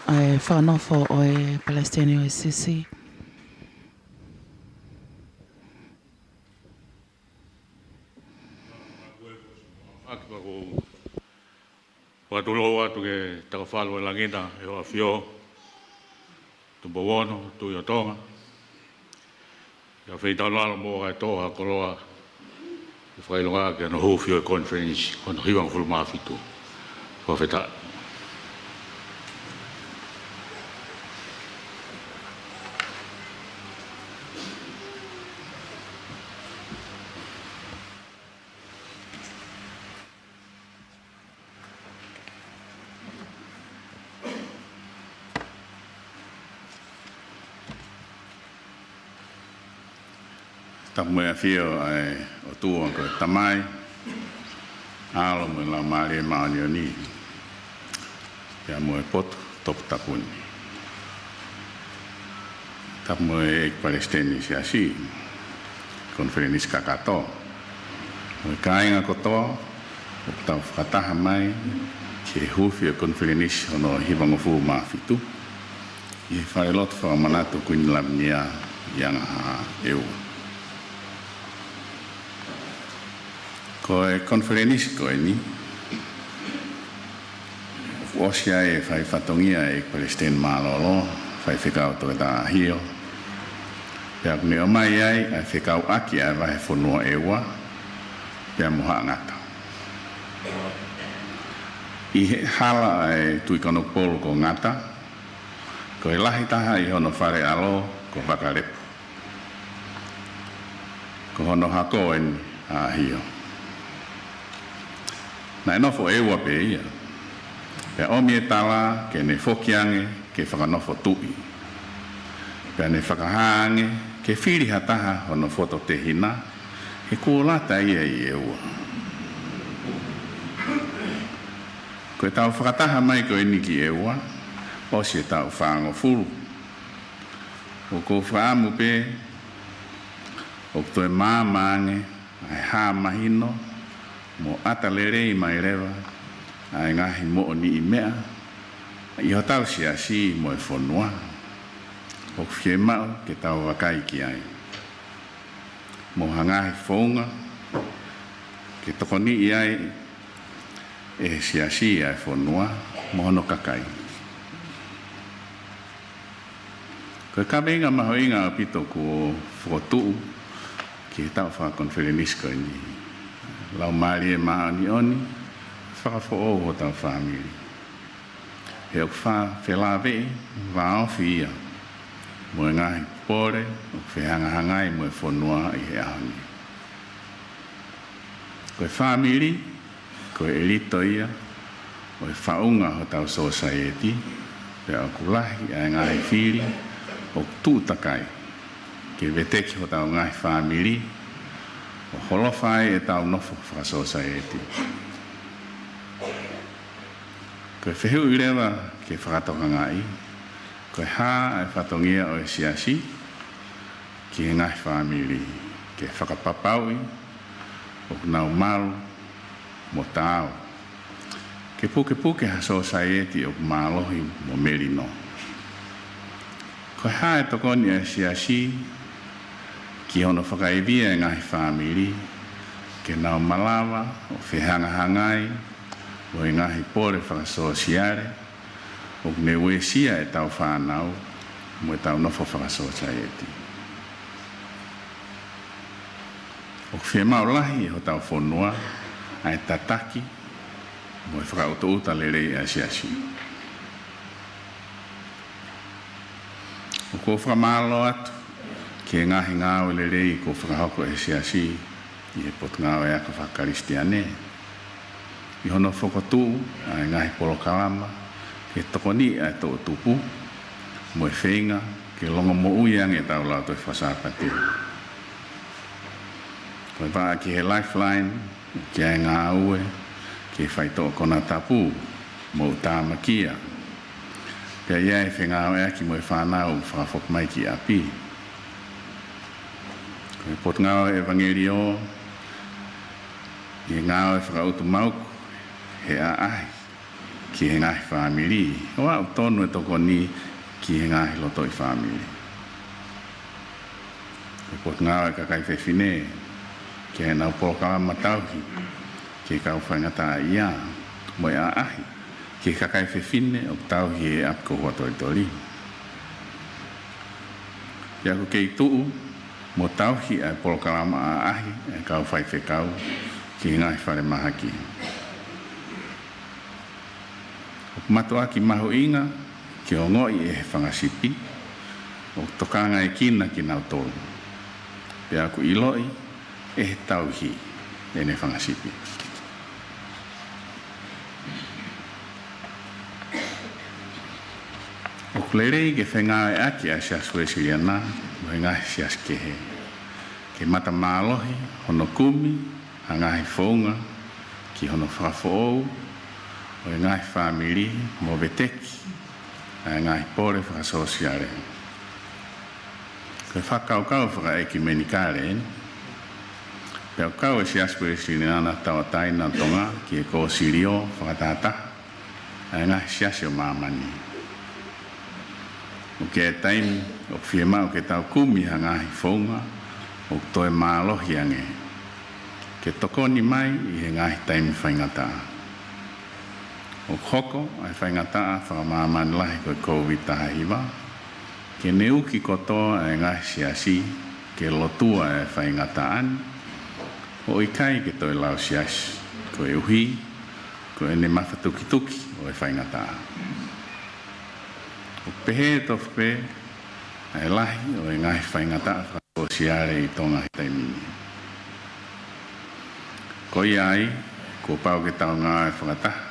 ʻa e fakanofo ʻo e Palesiteni ʻo e Siasi. Fakatulou atu ke takafalu e langina ʻe hoʻo ʻAfio, Tupou Ono, Tuʻi ʻo Tonga. Ke afeitaulalo mo kae toʻo ha koloa ke fakaʻilonga ki hono hūfia ʻo e konifelenisi hono hivangofulu mā fitu. Fakafetaʻi. Tapu mo e ʻafio ʻa e ʻOtua ko e Tamai, ʻAlo mo e Laumālie Māʻoniʻoni, pea mo e potu toputapu ni. Tapu mo e ʻEiki Palesiteni Siasi, konifelenisi kakato, mo e kāinga kotoa ʻoku tau fakataha mai ki he hūfia ʻo e konifelenisi hono hivangofulu mā fitu ʻi he falelotu fakamanatu Kuini Lavinia ʻi Angahā ʻEua. Ko e konifelenisi ko eni ʻoku ʻosi ai e fai fatongia ʻe he Palesiteni Mālōlō, Faifekau Toketā ʻAhio, pea ʻoku ne ʻomai ai ʻa e fekauʻaki ʻa e vahefonua ʻEua pea mo Haʻa Ngata. ʻI he hala ʻa e Tuʻi Kanokupolu ko Ngata, ko e lahi taha ʻi hono fale ʻalo ko Vakalepu. Ko hono hako eni ʻa ʻAhio. Naʻe nofo ʻEua pē ia, pea ʻomi e tala ke ne foki ange ke fakanofo tuʻi. Pea ne fakahā ange ke fili ha taha hono fototehina, he kuo lata ia ʻi ʻEua. Ko ʻetau fakataha mai ko eni ki ʻEua, ʻosi e taʻu fāngofulu. ʻOku ou fakaʻamu pē ʻoku toe maama ange ʻa e hā mahino mo ʻata lelei mai leva ʻa e ngaahi moʻoniʻi meʻa ʻi hotau siasi mo e fonua ʻoku fiemaʻu ke tau vakai ki ai, mo ha ngaahi founga ke tokoniʻi ai ʻe he siasi ʻa e fonua mo hono kakai. Ko e kaveinga mahuʻinga ʻaupito kuo fokotuʻu ki he taʻu fakakonifelenisi ko eni. Laumālie Māʻoniʻoni, fakafoʻou hotau fāmili. He ʻoku fa-, felāveʻi vāofi ia mo e ngaahi pole ʻoku fehangahangai mo e fonua ʻi he ʻaho ni. Ko e fāmili, ko e ʻelito ia ʻo e faʻunga hotau sōsaieti, pea ʻoku lahi ʻa e ngaahi fili ʻoku tuʻu takai ke veteki hotau ngaahi fāmili, ʻo holofa ai ʻetau nofo fakasōsaieti. Ko e fehuʻi leva ke fakatokangaʻi, ko e hā ʻa e fatongia ʻo e Siasi ki he ngaahi fāmili, ke fakapapauʻi ʻoku nau malu mo taau, ke pukepuke ha sōsaieti ʻoku mālohi mo melino. Ko e hā e tokoni ʻa e Siasi ki hono fakaivia e ngaahi fāmili, ke nau malava ʻo fehangahangai mo e ngaahi pole fakasōsiale ʻoku ne uesia ʻetau fānau mo ʻetau nofo fakasōsaieti. ʻOku fiemaʻu lahi ʻe hotau fonua ʻa e tataki mo e fakaʻutoʻuta lelei ʻa e Siasi. ʻOku ou fakamālō atu ki he ngaahi ngāue lelei kuo fakahoko ʻe he Siasi ʻi he Potungāue Ako Fakakalisitiane, ʻi hono fokotuʻu ʻa e ngaahi polokalama ke tokoniʻi ʻa e toʻutupu mo e feinga ke longomoʻui ange ʻetau Lautohi Fakasāpate. Ko e vaʻa ki he Lifeline, ʻoku ʻi ai e ngāue ki he faitoʻo konatapu mo ʻū tāmakia, pea ʻi ai e fengāueʻaki mo e fānau fakafoki mai ki ʻapi. Ko e Potungāue ʻEvangeliō, ʻi he ngāue fakaʻutumauku he ʻaʻahi ki he ngaahi fāmili, ʻo aʻu tonu e tokoni ki he ngaahi lotoʻi fāmili. Ko e Potungāue Kakai Fefine, ki heʻenau polokalama tauhi ki he kau faingataʻaʻia mo e ʻaʻahi ki he kakai fefine ʻoku tauhi ʻi he ʻapi ko Huʻatolitoli. Pea ʻoku kei tuʻu mo tauhi ʻa e polokalama ʻaʻahi ʻa e kau faifekau ki he ngaahi falemahaki. ʻOku mātuʻaki mahuʻinga ke ongoʻi ʻe he fanga sipi ʻoku tokangaekina kinautolu, pea ʻoku ʻiloʻi ʻe he tauhi ʻene fanga sipi. ʻOku lelei ke fengāueʻaki ʻa e Siasi Uēsiliana mo e ngaahi siasi kehe, ke matamālohi hono kumi ha ngaahi founga ki hono fakafoʻou ʻo e ngaahi fāmili mo veteki ʻa e ngaahi pole fakasōsiale. Ko e fakakaukau fakaʻekimenikale eni, pea ʻoku kau e Siasi Uēsiliana Tauʻatāina ʻo Tonga ki he Kōsilio fakatahataha ʻa e ngaahi siasi ʻo māmani. ʻOku ʻi ai e taimi ʻoku fiemaʻu ke tau kumi ha ngaahi founga ʻoku toe mālohi ange ke tokoni mai ʻi he ngaahi taimi faingataʻa. ʻOku hoko ʻa e faingataʻa fakamāmani lahi ko e Kōviti taha hiva ke ne uki kotoa ʻa e ngaahi siasi ke lotua ʻa e faingataʻa ni, ʻo ʻikai ke toe lau siasi koeʻuhi ko ʻene mafatukituki ʻo e faingataʻa. ʻOku pehē tofu pē ʻa e lahi ʻo e ngaahi faingataʻa fakasōsiale ʻi Tonga he taimi ni. Ko ia ai, kuo pau ke tau ngāue fakataha,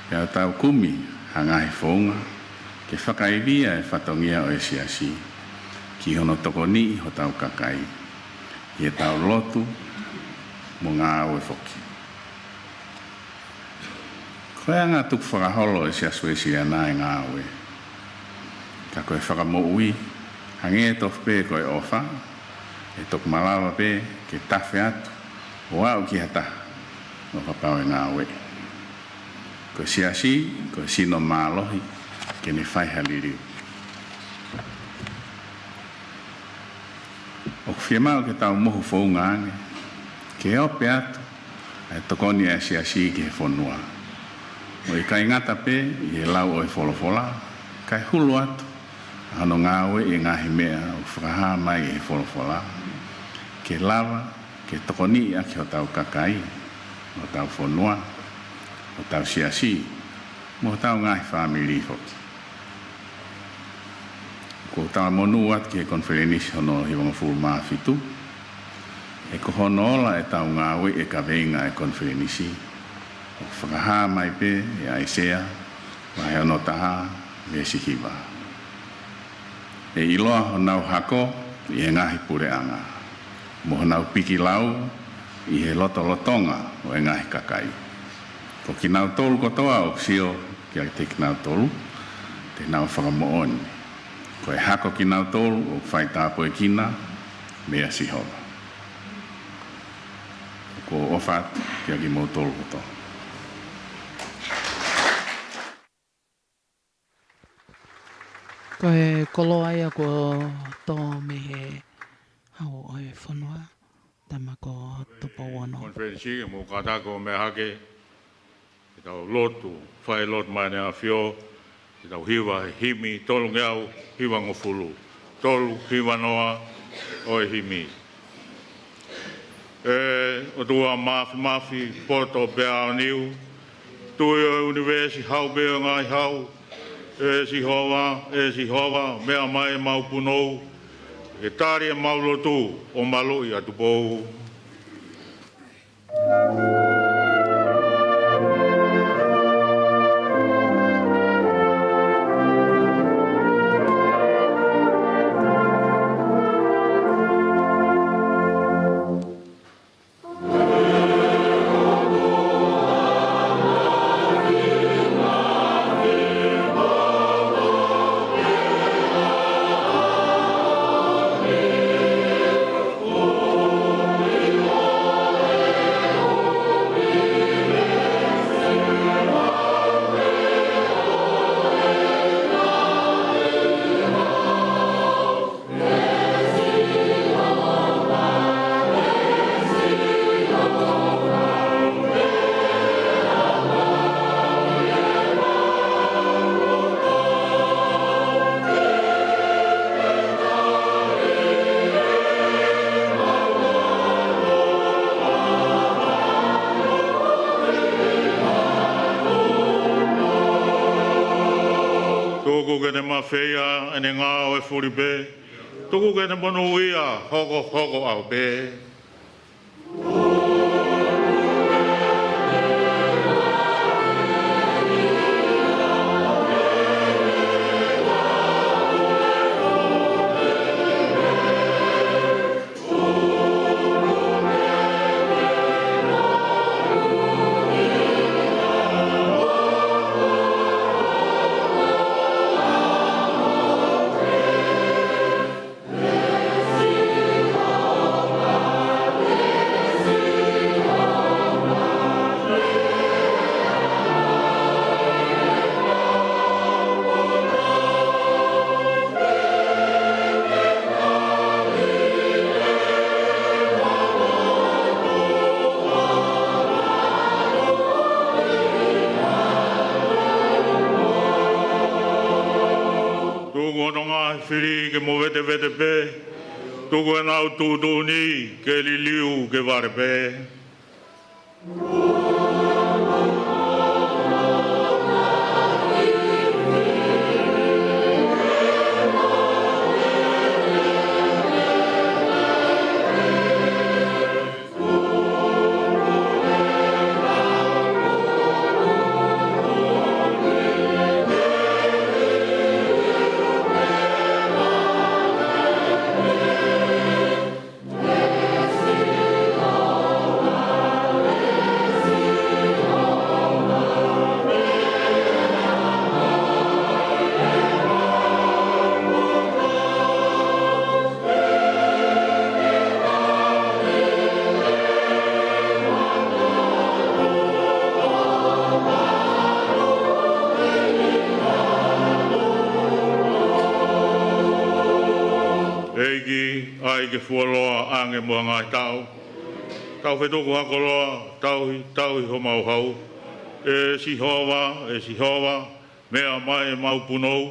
pea tau kumi ha ngaahi founga ke fakaivia e fatongia ʻo e Siasi ki hono tokoniʻi hotau kakai ʻi heʻetau lotu mo ngāue foki. Ko e anga tukufakaholo ʻa e Siasi Uēsiliana ʻa e ngāue, ka ko e fakamoʻui, hangē tofu pē ko e ʻofa, ʻe toki malava pē ke tafe atu ʻo aʻu ki ha taha ʻo kapau ʻe ngāueʻi. Ko e Siasi ko e sino mālohi ke ne fai ha liliu. ʻOku fiemaʻu ke tau mohu founga ange ke ope atu ʻa e tokoni ʻa e Siasi ki he fonua, ʻo ʻikai ngata pē ʻi he lau ʻo e folofola, kae hulu atu ʻa hono ngāueʻi e ngaahi meʻa ʻoku fakahā mai ʻe he folofola ke lava ke tokoniʻi ʻaki hotau kakai, hotau fonua, hotau siasi, mo hotau ngaahi fāmili foki. ʻOku ou talamonū atu ki he konifelenisi hono hivangofulu mā fitu, he ko hono ola ʻetau ngāueʻi e kaveinga ʻa e konifelenisi, ʻoku fakahā mai pē ʻe ʻAisea vahe ono taha veesi hiva: ʻE ʻiloa honau hako ʻi he ngaahi puleʻanga, mo honau pikilau ʻi he lotolotonga ʻo e ngaahi kakai. Ko kinautolu kotoa ʻoku sio kiate kinautolu, te nau fakamoʻoni ko e hako kinautolu ʻoku faitāpuekina meia Sihova. Ko e ʻofa atu kiate kimoutolu kotoa. Ko e koloa ia kuo tō mei he hau ʻo e fonua, tama ko Tupou Ono. Konifelenisi ke mou kātaki ʻo meʻa hake, ke tau lotu, fai lotu mai ʻEne ʻAfio, ke tau hiva he himi tolungeau hivangofulu, tolu hiva noa ʻo e himi. ʻE ʻOtua Māfimafi, poto pea aoniu, Tuʻi ʻo e ʻunivēsi, hau pē ʻo e ngaahi hau, ʻe Sihova, ʻe Sihova, meʻa mai ʻemau punou, ke tali ʻemau lotu ʻo maluʻi ʻa Tupou. Tuku ke ne mafeia ʻene ngāue fuli pē. Tuku ke ne monūʻia hokohoko ʻaupē. Tuku hono ngaahi fili ke movetevete pē. Tuku ʻenau tuʻutuʻuni ke liliu ke vale pē. ʻEiki, ʻai ke fuoloa ange mo e ngaahi taʻu. Tau fetuku ha koloa, tauhi, tauhi homau hau. ʻE Sihova, ʻe Sihova, meʻa mai ʻemau punou,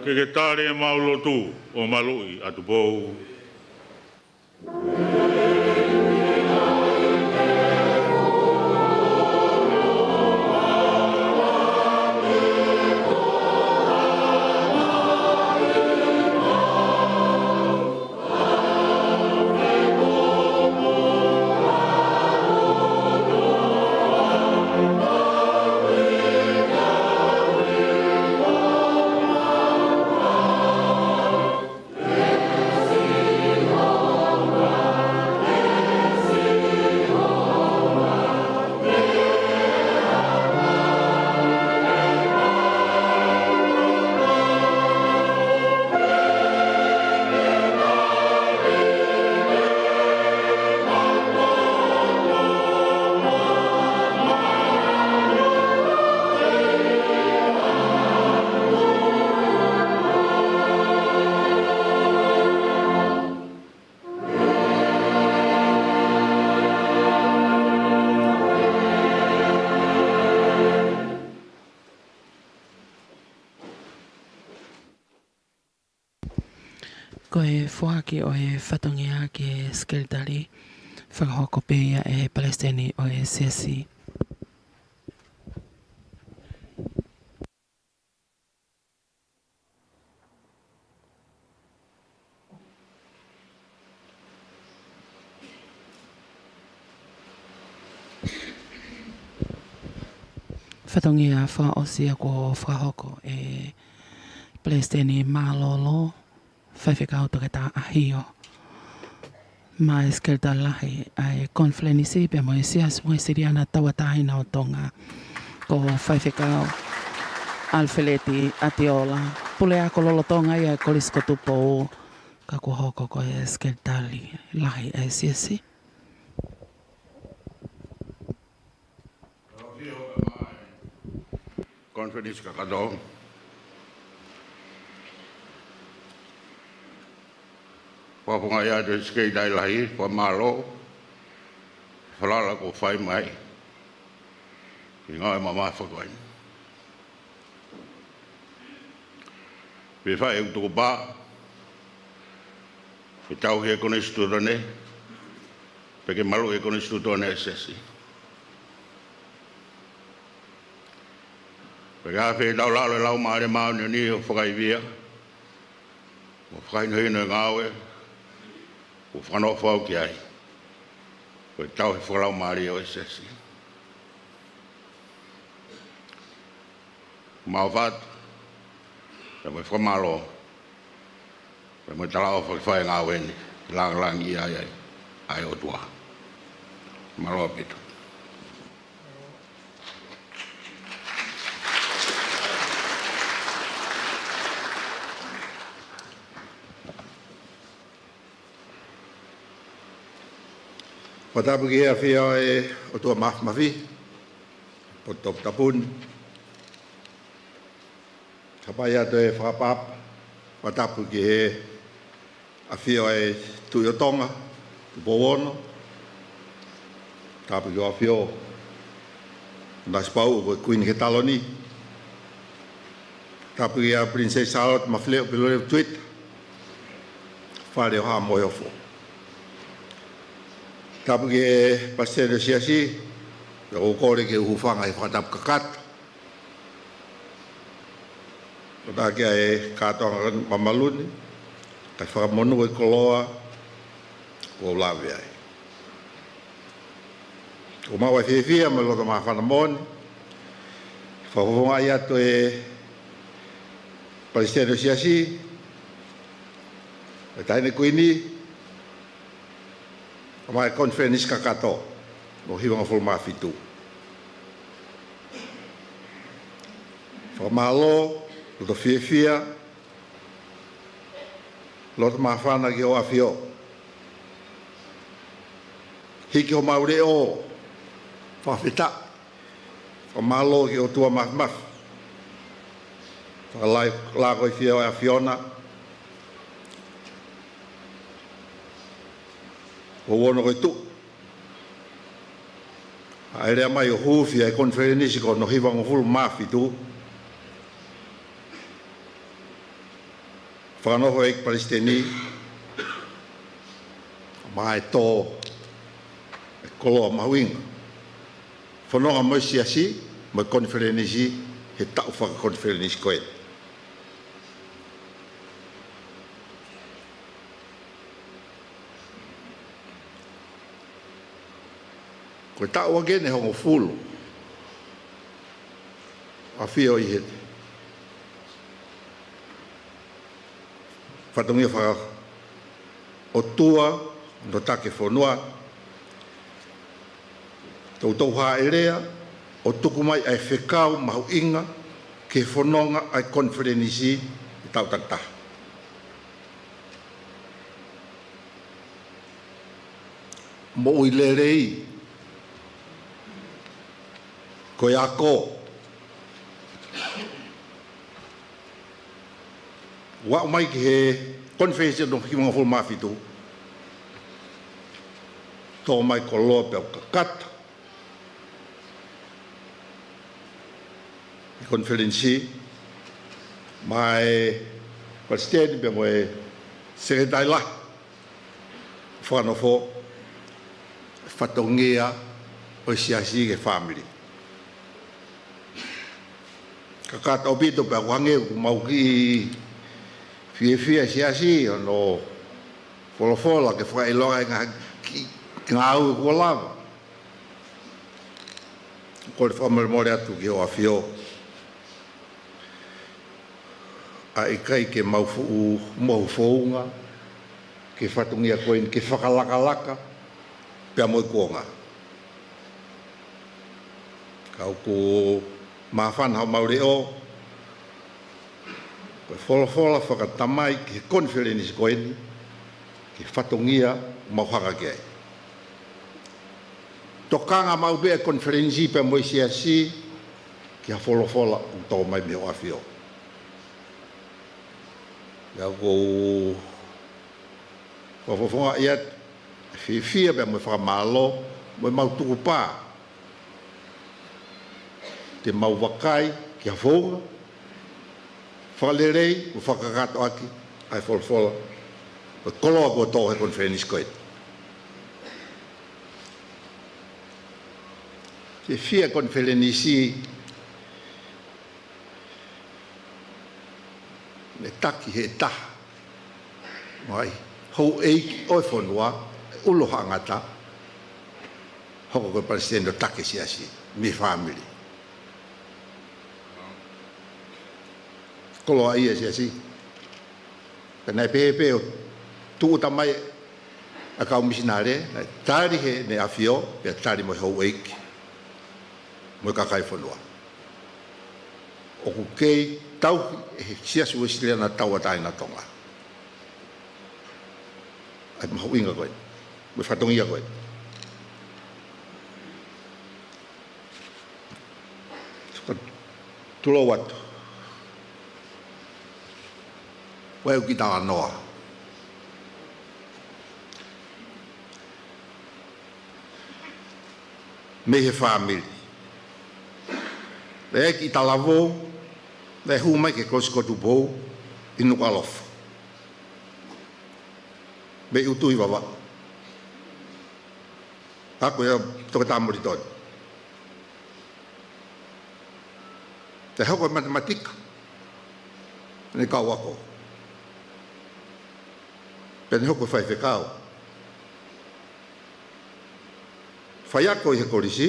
ke ke tali ʻemau lotu ʻo maluʻi ʻa Tupou. Ko e foaki ʻo e fatongia ki he sekelitali, fakahoko pē ia ʻe he palesiteni ʻo e siasi. Fatongia fakaʻosi ia kuo fakahoko ʻe Palesiteni Mālōlō, Faifekau Toketā ʻAhio, maʻa e Sekelitali Lahi ʻa e Konifelenisi pea mo e Siasi Uesiliana Tauʻatāina ʻo Tonga, ko Faifekau ʻAlifeleti ʻAtiola, puleako lolotonga ia ʻa e Kolisi ko Tupou, ka kuo hoko ko e Sekelitali Lahi ʻa e Siasi. Konifelenisi kakato. Fakafofongaʻi atu e Sekelitali Lahi, fakamālō, falala kuo fai mai ki he ngāue mamafa ko eni. Pea fai ʻeku tukupā ke tauhi e Konisitūtone, pea ke maluʻi e Konisitūtone ʻa e Siasi. Pea ke ʻave ʻi taulalo e Laumālie Māʻoniʻoni ʻo fakaivia mo fakahinohino e ngāue kuo fakanofo au ki ai, ko e tauhi fakalaumālie ʻo e Siasi. Mau ʻoatu pea mo e fakamālō pea mo e talaʻofa ke fai e ngāue ni, ke lāngilangiʻia ai ʻa e ʻOtua. Mālō ʻaupito. Fakatapu ki he ʻafio ʻa e ʻOtua Māfimafi, potu toputapu ni. Hapai atu e fakaʻapaʻapa, fakatapu ki he ʻafio ʻa e Tuʻi ʻo Tonga, Tupou Ono. Tapu ki he ʻafio Nanasipauʻu ko e Kuini ke taloni. Tapu kia Princess Charlotte Mafileʻo Pilolevu Tuita, Fale ʻo Haʻa Moheofo. Tapu ki he Palesiteni ʻo e Siasi, pea ʻoku ou kole ke u hūfanga he fakatapu kakato. Ko e taki ʻa e kātoanga mamalu ni, kae fakamonū e koloa kuo u lave ai. ʻOku ou maʻu ʻa e fiefia mo e loto māfana moʻoni, fakafofongaʻi atu e Palesiteni ʻo e Siasi, e Taʻahine Kuini, ʻo maʻa e Konifelenisi kakato ʻo e hivangofulu mā fitu. Fakamālō, loto fiefia, loto māfana ki hoʻo ʻafio. Hiki homau leʻo, fakafetaʻi, fakamālō ki he ʻOtua Māfimafi. Fakalāngilangiʻia ʻa e ʻAfiona, Tupou Ono ko e Tuʻi. ʻA e lea mai ʻo hūfia e Konifelenisi ko hono hivangofulu mā fitu. Fakanofo ʻe he ʻEiki Palesiteni, maʻa e tō e koloa mahuʻinga. Fononga mo e Siasi, mo e Konifelenisi, he taʻu fakakonifelenisi ko eni. Ko e taʻu ʻeni ʻe hongofulu ʻa e ʻafio ʻi he fatongia fakaʻotua ʻo e taki fonua, toutou hāʻelea ʻo tuku mai ʻa e fekau mahuʻinga ki he fononga ʻa e Konifelenisi ʻi he taʻu takitaha. Moʻui lelei, ko e ako, ʻo aʻu mai ki he Konifelenisi ʻo e hivangofulu mā fitu, tō mai koloa pea kakato e Konifelenisi, maʻa e Palesiteni pea mo e Sekelitali Lahi, fakanofo fatongia ʻo e Siasi ki he fāmili. Kakato ʻaupito pea ʻoku hangē ʻoku mau kiʻi fiefia Siasi ʻo hono folofola ke fakaʻilonga e ngaahi kiʻi ngāue kuo lava. Kole fakamolemole atu ki hoʻo ʻAfio ʻa e ʻikai ke mau fuʻu mohu founga ki he fatongia ko eni ke fakalakalaka pea mo e kuonga. Ka ʻoku māfana homau leʻo, ko e folofola fakatamai ki he konifelenisi ko eni, ki he fatongia ʻoku mau hanga ki ai. Tokanga maʻu pē ʻa e konifelenisi pea mo e Siasi ki ha folofola ʻoku tō mai mei hoʻo ʻAfio. Pea ʻoku ou fakafofongaʻi atu e fiefia pea mo e fakamālō mo ʻemau tukupā ke mau vakai ki ha founga fakalelei mo fakakakato ʻaki ʻa e folofola ʻo e koloa kuo tō he konifelenisi ko eni. Fiefia e konifelenisi naʻe taki ʻe he taha ʻo e houʻeiki ʻo e fonua, ʻuluaki ngata, hoko ko e palesiteni ʻo taki e Siasi mei he fāmili. Koloaʻia e Siasi. Pea naʻe pehē pē ʻo tūʻuta mai ʻa e kau misinale, naʻe tali ʻe heʻene ʻAfio, pea tali mo e houʻeiki mo e kakai e fonua. ʻOku kei tauhi ʻe he Siasi Uēsiliana Tauʻatāina ʻo Tonga ʻa e mahuʻinga ko eni mo e fatongia ko eni. Tulou atu. Ko e ʻū kiʻi talanoa mei he fāmili. Naʻe ʻi ai e kiʻi talavou naʻe hū mai ki he Kolisi ko Tupou ʻi Nukuʻalofa mei ʻUtui, Vavaʻu. Ako ia Toketā Molitoni. Naʻe hoko e matematika ʻene kau ako, pea ne hoko ko e faifekau. Faiako ʻi he kolisi,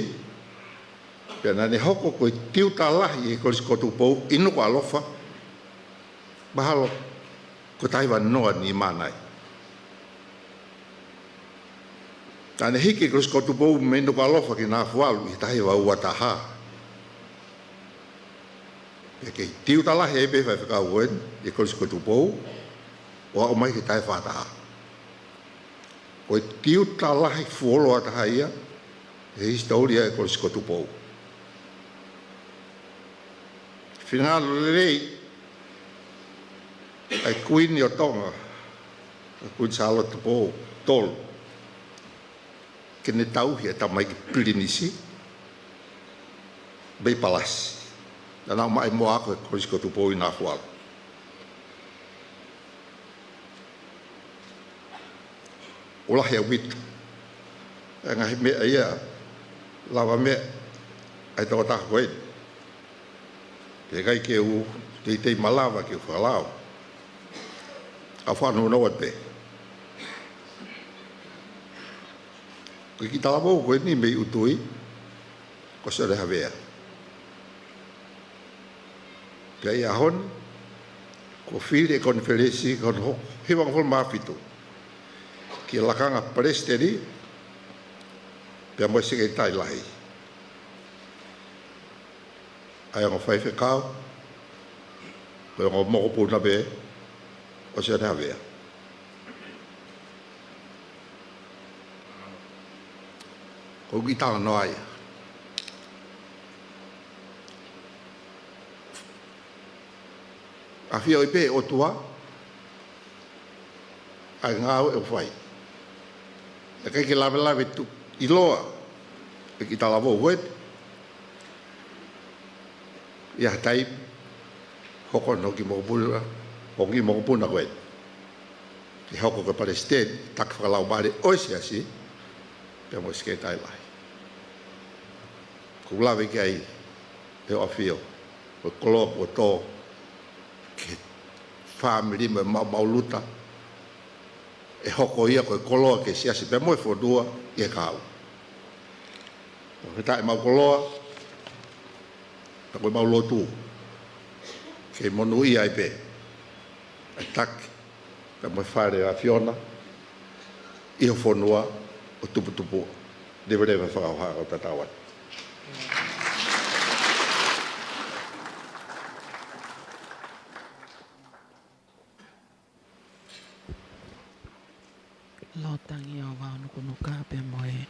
pea naʻa ne hoko ko e tiuta lahi ʻi he Kolisi ko Tupou ʻi Nukuʻalofa, mahalo ko e taha hiva noa nima nai. Naʻa ne hiki e Kolisi ko Tupou mei Nukuʻalofa ki Nafualu ʻi he taha hiva ua taha. Pea kei tiuta lahi ai pē faifekau ko eni ʻi he Kolisi ko Tupou ʻo aʻu mai ki he taha hiva fā taha. Ko e tiuta lahi fuoloa taha ia he hisitōlia ʻo e Kolisi ko Tupou. Finangalo lelei ʻa e Kuini ʻo Tonga, ʻa Kuini Sālote Tupou tolu, ke ne tauhi e tamaiki pilinisi mei Palasi. Naʻa nau maʻu mo ako he Kolisi ko Tupou ʻi Nafualu. ʻOku lahi ʻaupito e ngaahi meʻa ia, lavameʻa ʻa e tokotaha ko eni. Pea ʻikai ke u teitei malava ke u fakalao, ka u fakanounou atu pē. Ko e kiʻi talavou ko eni mei ʻUtui, ko Sione Havea. Pea ʻi he ʻaho ni, kuo fili e konifelenisi ko hono hivangofulu mā fitu ki he lakanga palesiteni pea mo e sekelitali lahi. ʻA e ongo faifekau, ko e ongo mokopuna pē ʻo Sione Havea. Ko e kiʻi talanoa ia. ʻAfioʻi pē ʻe he ʻOtua ʻa e ngāue ʻoku fai. ʻIkai ke lavelave tuʻu ʻiloa ʻe he kiʻi talavou ko eni ia ha taimi hoko hono kiʻi mokopuna, hono kiʻi mokopuna ko eni. ke hoko ko e palesiteni, taki fakalaumālie ʻo e siasi, pea mo e sekelitali lahi. ʻOku ou lave ki ai ʻi hoʻo ʻafio, ko e koloa kuo tō ki he fāmili mo e maʻumaʻuluta, ʻe hoko ia ko e koloa ki he siasi pea mo e fonua ʻi he kahaʻu. Fakafetaʻi ʻemau koloa, pea ko ʻemau lotu ke monūʻia ai pē ʻa e taki pea mo e fale ʻo e ʻAfiona ʻi ho fonua ʻo tuputupuʻa. Leveleva fakahoha ʻo tatau atu. Lōtangi ʻo vao nukunuka pea mo e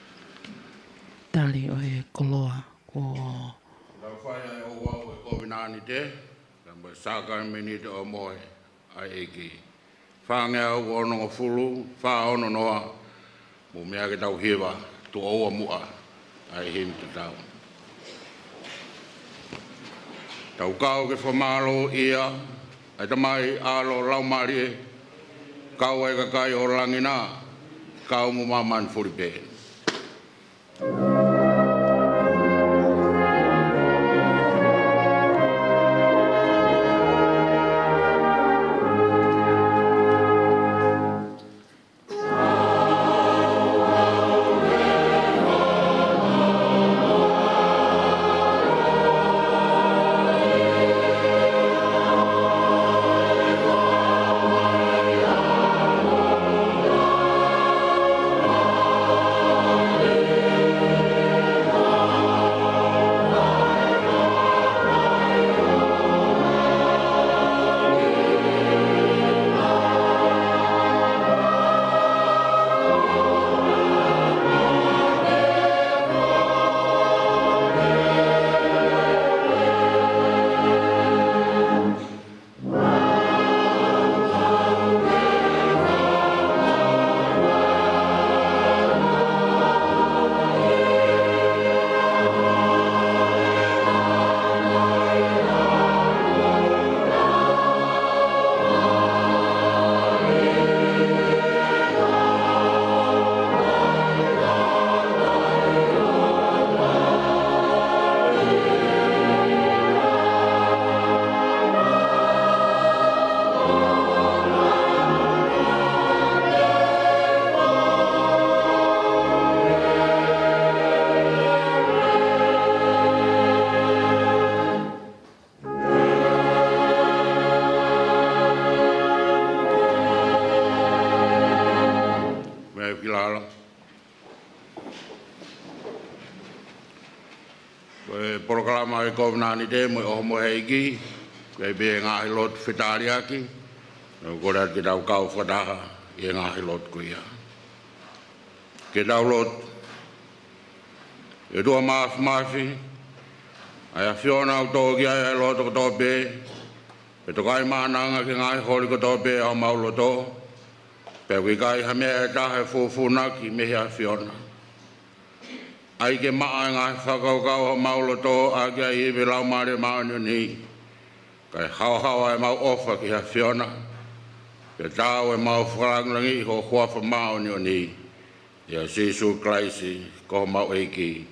tali ʻo e koloa kuo. Tau fai ai ʻo vao e kovinānite, pea mo e sākalamēniti ʻo e mohe ʻa e ʻEiki. Fāngeau onongofulu, fā ono noa, mou meʻa ke tau hiva, Tuʻo ua muʻa, ʻa e himi tatau. Tau kau ke fakamālōʻia, ʻa e Tamai, ʻAlo, Laumālie, kau ai kakai ʻo langi na, kau mo māmani fulipē. Meʻa ki lalo. Ko e polokalama ʻa e kovinānite mo e ʻohomohe ʻa e ʻEiki, ko e pē ngaahi lotu fetaliaki, ʻoku kole atu ke tau kau fakataha ʻi he ngaahi lotu ko ia. Ke tau lotu. ʻE ʻOtua Māfimafi, ʻa e ʻAfiona ʻoku tō ki ai ʻa e loto kotoa pē, pea tokaʻi maʻananga ki he ngaahi holi kotoa pē ʻa homau loto, pea ʻoku ʻikai ha meʻa ʻe taha ʻe fūfūnaki mei he ʻAfiona. ʻAi ke maʻa e ngaahi fakakaukau ʻa homau loto ʻaki ʻa e ivi ʻo e Laumālie Māʻoniʻoni, kae haohaoa ʻemau ʻofa ki he ʻAfiona, pea taau ʻemau fakalāngilangiʻi ho huafa māʻoniʻoni, ʻia Sīsū Kalaisi ko homau ʻEiki.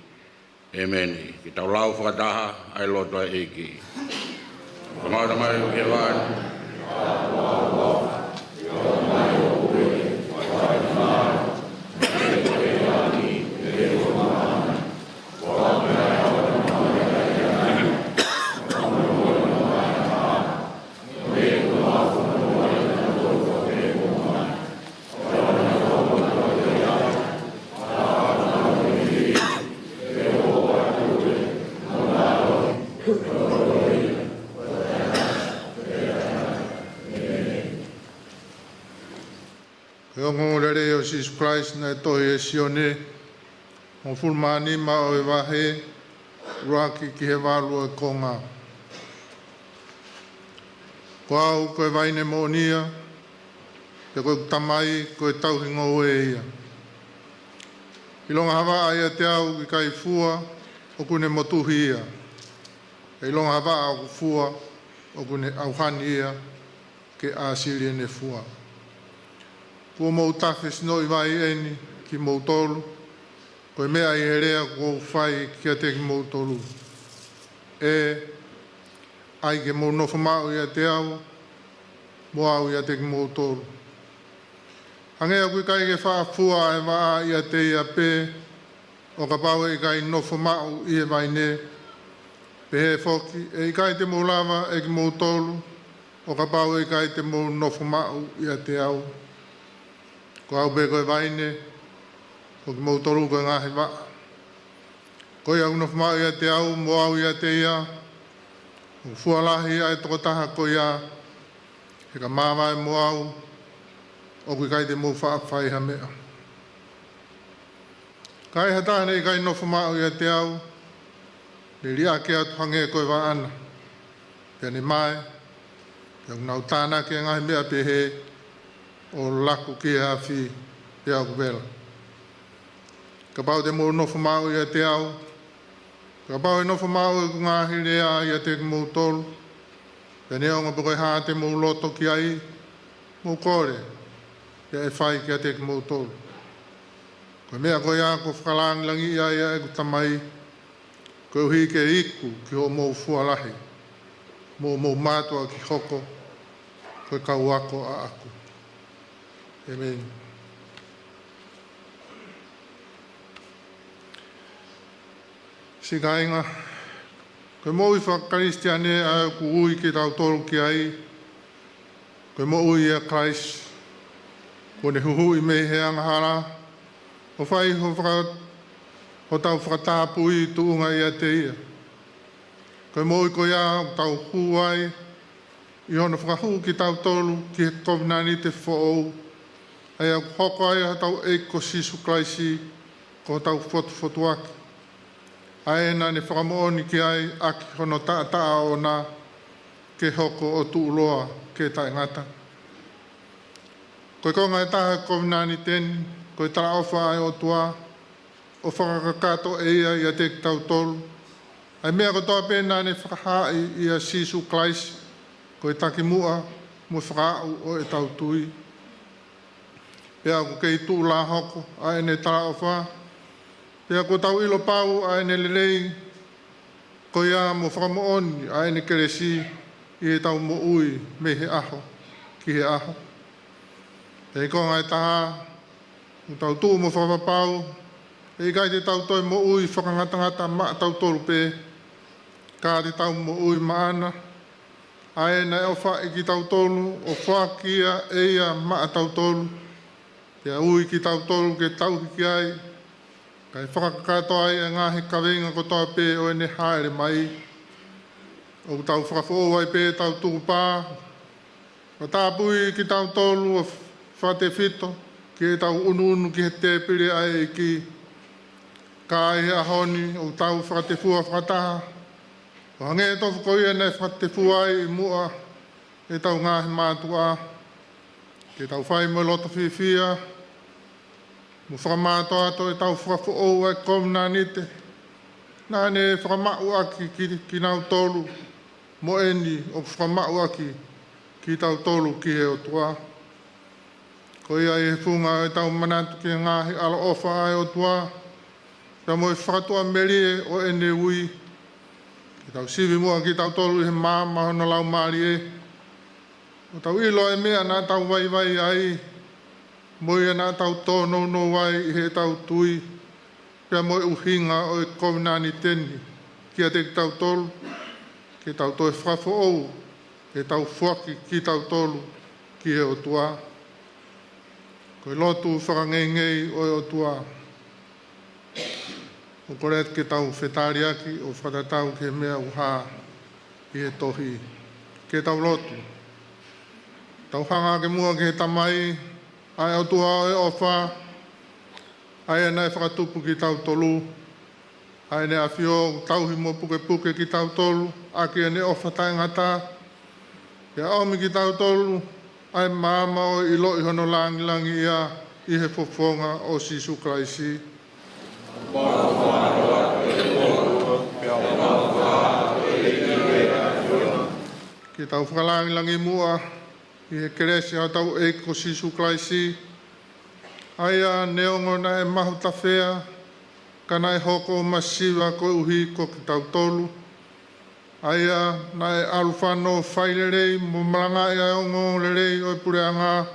ʻĒmeni. Ke tau lau fakataha ʻa e lotu ʻa e ʻEiki. Ko homau Tamai ʻoku ʻi he vāhenga. Ko e ongoongolelei ʻo Sīsū Kalaisi naʻe tohi ʻe Sione, hongofulu mā nima ʻo e vahe, ʻuluaki ki he valu ʻo e konga. Ko au ko e vaine moʻoni ia, pea ko ʻeku Tamai ko e tauhi ngoue ia. ʻIlonga ha vaʻa ʻiate au ʻoku ʻikai fua, ʻoku ne motuhi ia. Pea ʻilonga ha vaʻa ʻoku fua, ʻoku ne ʻauhani ia ke ʻāsili ʻene fua. Kuo mou tafe sinoʻi vai ʻeni kimoutolu, ko e meʻa ʻi he lea kuo u fai kiate kimoutolu. ʻE, ʻai ke mou nofo maʻu ʻiate au, mo au ʻiate kimoutolu. Hangē ʻoku ʻikai ke faʻa fua ʻa e vaʻa ʻiate ia pē, ʻo kapau ʻe ʻikai nofo maʻu ʻi he vaine, pehē foki, ʻe ʻikai te mou lava ʻe kimoutolu, ʻo kapau ʻe ʻikai te mou nofo maʻu ʻiate au. Ko au pē ko e vaine, ko kimoutolu ko e ngaahi vaʻa. Ko ia ʻoku nofo maʻu ʻiate au, mo au ʻiate ia, ʻoku fua lahi ʻa e tokotaha ko ia, he ka māvae mo au, ʻoku ʻikai te mou faʻa fai ha meʻa. Ka ai ha taha naʻe ʻikai nofo maʻu ʻiate au, ne liʻaki atu hangē ko e vaʻa na, pea ne mae, pea ʻoku nau tānaki ʻa e ngaahi meʻa pehē, ʻo laku ki he afi, pea ʻoku vela. Kapau te mou nofo maʻu ʻiate au, kapau ʻe nofo maʻu ʻeku ngaahi lea ʻiate kimoutolu, pea neongo pe ko e hā te mou loto ki ai, mou kole, pea ʻe fai kiate kimoutolu. Ko e meʻa ko ia kuo fakalāngilangiʻi ai ʻa ʻeku Tamai, koeʻuhi ke iku ki hoʻomou fua lahi, mo hoʻomou mātuʻaki hoko ko e kau ako ʻaʻaku. ʻĒmeni. Siʻi kāinga, ko e moʻui fakakalisitiane ʻa ē ʻoku ui kitautolu ki ai, ko e moʻui ʻia Kalaisi, kuo ne huhuʻi mei he angahala, ʻo fai ho faka-, hotau fakatapui tuʻunga ʻiate ia. Ko e moʻui ko ia ʻoku tau hū ai, ʻi hono fakahū kitautolu ki he kovinānite foʻou, ʻa ia ʻoku hoko ai hotau ʻEiki ko Sīsū Kalaisi, ko hotau fotufotuaki. ʻA ē naʻa ne fakamoʻoni ki ai ʻaki hono taʻataʻa ʻoʻona ke hoko ʻo tuʻuloa ke taʻengata. Ko e konga ʻe taha ʻo e kovinānite ni, ko e talaʻofa ʻa e ʻOtua, ʻo fakakakato ʻe ia ʻiate kitautolu ʻa e meʻa kotoa pē naʻa ne fakahaaʻi ʻia Sīsū Kalaisi, ko e takimuʻa mo e fakaʻau ʻo ʻetau tui. Pea ʻoku kei tuʻu lā hoko ʻa ʻene talaʻofa, pea kuo tau ʻilo pau ʻa ʻene lelei, ko ia mo fakamoʻoni ʻa ʻene kelesi ʻi heʻetau moʻui mei he ʻaho ki he ʻaho. Pea ʻi he konga ʻe taha, ʻoku tau tuʻu mo fakapapau, ʻe ʻikai te tau toe moʻui fakangatangata maʻatautolu pē, ka te tau moʻui maʻana, ʻa ē naʻe ʻofaʻi kitautolu, ʻo foaki ia ʻe ia maʻatautolu, pea ui kitautolu ke tauhi ki ai, kae fakakakato ai ʻa e ngaahi kaveinga kotoa pē ʻo ʻene hāʻele mai. ʻOku tau fakafoʻou ai pē ʻetau tukupā, ʻo tāpui kitautolu ʻo fakatefito ki heʻetau ʻunuʻunu ki he tēpile ʻa e ʻEiki. Ka ʻi he ʻaho ni ʻoku tau fakatefua fakataha, ʻo hangē tofu ko ia naʻe fakatefua ai ʻi muʻa ʻetau ngaahi mātuʻa, ke tau fai mo e loto fiefia, mo fakamātoato ʻetau fakafoʻou ʻa e kovinānite naʻa ne fakamaʻu ʻaki ki, kinautolu, mo eni ʻoku fakamaʻu ʻaki kitautolu ki he ʻOtua. Ko ia ʻi he funga ʻetau manatu ki he ngaahi ʻaloʻofa ʻa e ʻOtua, pea mo e fakatuʻamelie ʻo ʻene ui, ke tau sivi muʻa kitautolu ʻi he maama ʻo hono Laumālie, ʻo tau ʻilo ʻa e meʻa naʻa tau vaivai ai, mo ia naʻa tau tōnounou ai ʻi heʻetau tui, pea mo e ʻuhinga ʻo e kovinānite ni kiate kitautolu, ke tau toe fakafoʻou ʻetau foaki kitautolu ki he ʻOtua. Ko e lotu fakangeingei ʻo e ʻOtua. ʻOku ou kole atu ke tau fetaliʻaki ʻo fakatatau ki he meʻa ʻoku hā ʻi he tohi. Ke tau lotu. Tau hanga hake muʻa ki he Tamai, ʻa e ʻOtua ʻo e ʻofa, ʻa ia naʻe fakatupu kitautolu, ʻa ʻEne ʻAfio ʻoku tauhi mo pukepuke kitautolu ʻaki ʻEne ʻofa taʻengata, pea ʻomi kitautolu ʻa e maama ʻo e ʻiloʻi hono lāngilangiʻia ʻi he fofonga ʻo Sīsū Kalaisi. Ke tau fakalāngilangi muʻa ʻi he kelesi ʻa hotau ʻEiki ko Sīsū Kalaisi, ʻA ia neongo naʻe mahu tafea, ka naʻe hoko masiva koeʻuhi ko kitautolu. ʻA ia naʻe ʻalu fano failelei mo malangaʻi ʻa e ongoongolelei ʻo e puleʻanga.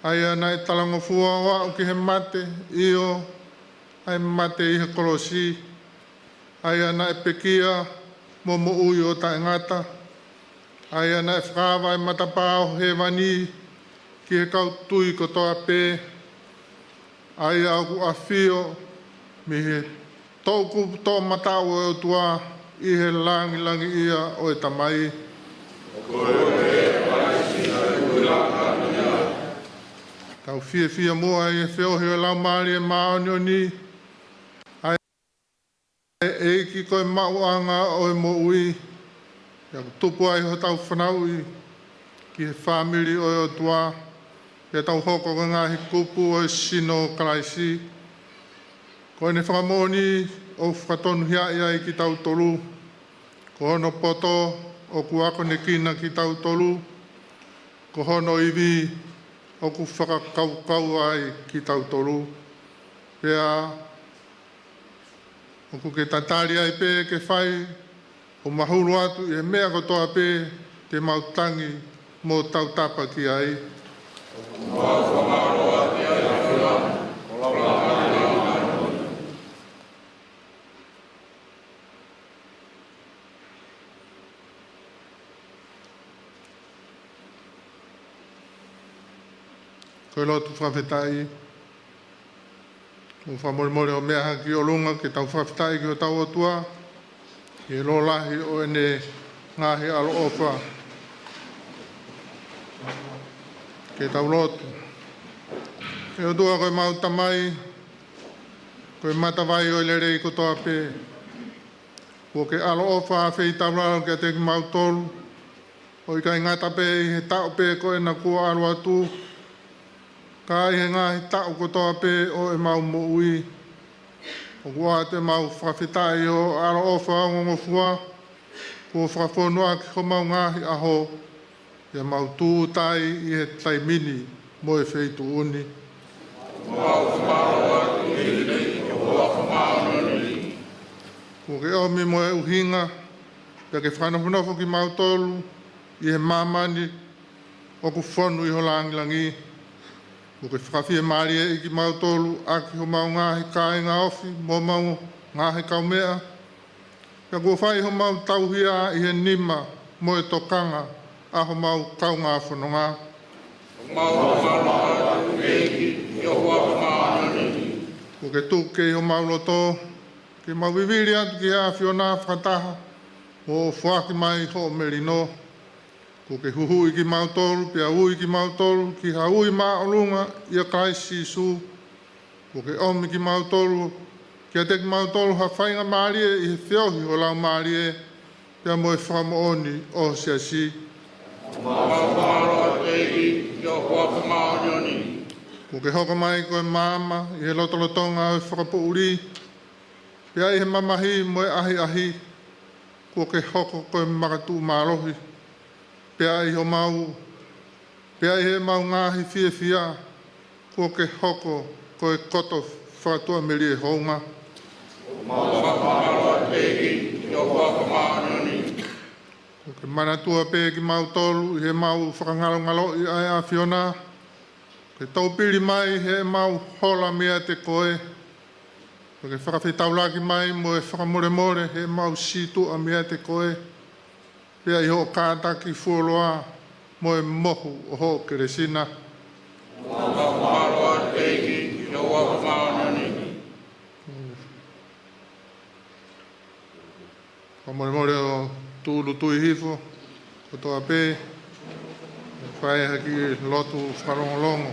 ʻA ia naʻe talangofua ʻo aʻu ki he mate, ʻio, ʻa e mate ʻi he kolosi. ʻA ia naʻe pekia mo moʻui ʻo taʻengata. ʻA ia naʻe fakaava ʻa e matapā ʻo hēvani ki he kau tui kotoa pē. ʻA ia ʻoku ʻafio mei he toʻukupu toʻomataʻu ʻo e ʻOtua ʻi he langilangiʻia ʻo e Tamai. Tau fiefia muʻa ʻi he feohi ʻo e Laumālie Māʻoniʻoni, ʻa e ʻEiki ko e maʻuʻanga ʻo e moʻui, pea ʻoku tupu ai hotau fanauʻi ki he fāmili ʻo e ʻOtua, pea tau hoko ko e ngaahi kupu ʻo e sino ʻo Kalaisi. Ko ʻene fakamoʻoni ʻoku fakatonuhiaʻi ai kitautolu. Ko hono poto ʻoku akonekina kitautolu. Ko hono ivi ʻoku fakakaukau ai kitautolu. Pea ʻoku ke tatali ai pē ke fai ʻo mahulu atu ʻi he meʻa kotoa pē te mau tangi mo tautapa ki ai. Ko e lotu fakafetaʻi. ʻOku fakamolemole ʻo meʻa hake ki ʻolunga ke tau fakafetaʻi ki hotau ʻOtua, ʻi he lōlahi ʻo ʻene ngaahi ʻaloʻofa. Ke tau lotu. ʻE ʻOtua ko e mau Tamai, ko e matavai ʻo e lelei kotoa pē. Kuo ke ʻaloʻofa ʻa feitaulalo kiate kimautolu, ʻo ʻikai ngata pē ʻi he taʻu pē ko ena kuo ʻalu atu, ka ʻi he ngaahi taʻu kotoa pē ʻo ʻemau moʻui. ʻOku ʻoatu ʻemau fakafetaʻi ʻi hoʻo ʻaloʻofa ongongofua, kuo fakafonu ʻaki homau ngaahi ʻaho, pea mau tūtai ʻi he taimi ni mo e feituʻu ni. Kuo ke ʻomi mo e ʻuhinga, pea ke fakanofonofo kimautolu ʻi he māmani ʻoku fonu ʻi ho langilangi. Kuo ke fakafiemālieʻi kimautolu ʻaki homau ngaahi kāinga ofi mo homau ngaahi kaumeʻa. Pea kuo fai homau tauhi ʻi he nima mo e tokanga ʻa homau kaungā fononga. Mau fakamālō atu ʻEiki ʻi ho huafa māʻoniʻoni. Kuo ke tuku kei homau loto, ke mau vivili atu ki he ʻAfiona fakataha, ʻo foaki mai hoʻo melino. Kuo ke huhuʻi kimautolu, pea ui kimautolu ki ha ui māʻolunga ʻia Kalaisi Sīsū. Kuo ke ʻomi kimautolu, kiate kimautolu ha faingamālie ʻi he feohi ʻo e Laumālie, pea mo e fakamoʻoni ʻo ho siasi. Mau fakamālō atu ʻEiki ʻi ho huafa māʻoniʻoni. Kuo ke hoko mai ko e maama ʻi he lotolotonga ʻo e fakapoʻuli, pea ʻi he mamahi mo e ʻahiʻahi, kuo ke hoko ko e makatuʻu mālohi, pea ʻi homau, pea ʻi heʻemau ngaahi fiefia, kuo ke hoko ko e koto fakatuʻamelie hounga. Mau fakamālō atu ʻEiki ʻi ho huafa māʻoniʻoni. Kuo ke manatua pē kimautolu ʻi heʻemau fakangalongaloʻi ʻa e ʻAfiona, ke tau pili mai heʻemau hola meiate koe. Kuo ke fakafetaulaki mai mo e fakamolemole heʻemau sītuʻa meiate koe, pea ʻi hoʻo kātaki fuoloa mo e mohu ʻo hoʻo kelesi na. Mau fakamālō atu ʻEiki ʻi ho huafa māʻoniʻoni. Fakamolemole ʻo tūʻulutui hifo kotoa pē, fai ha kiʻi lotu fakalongolongo.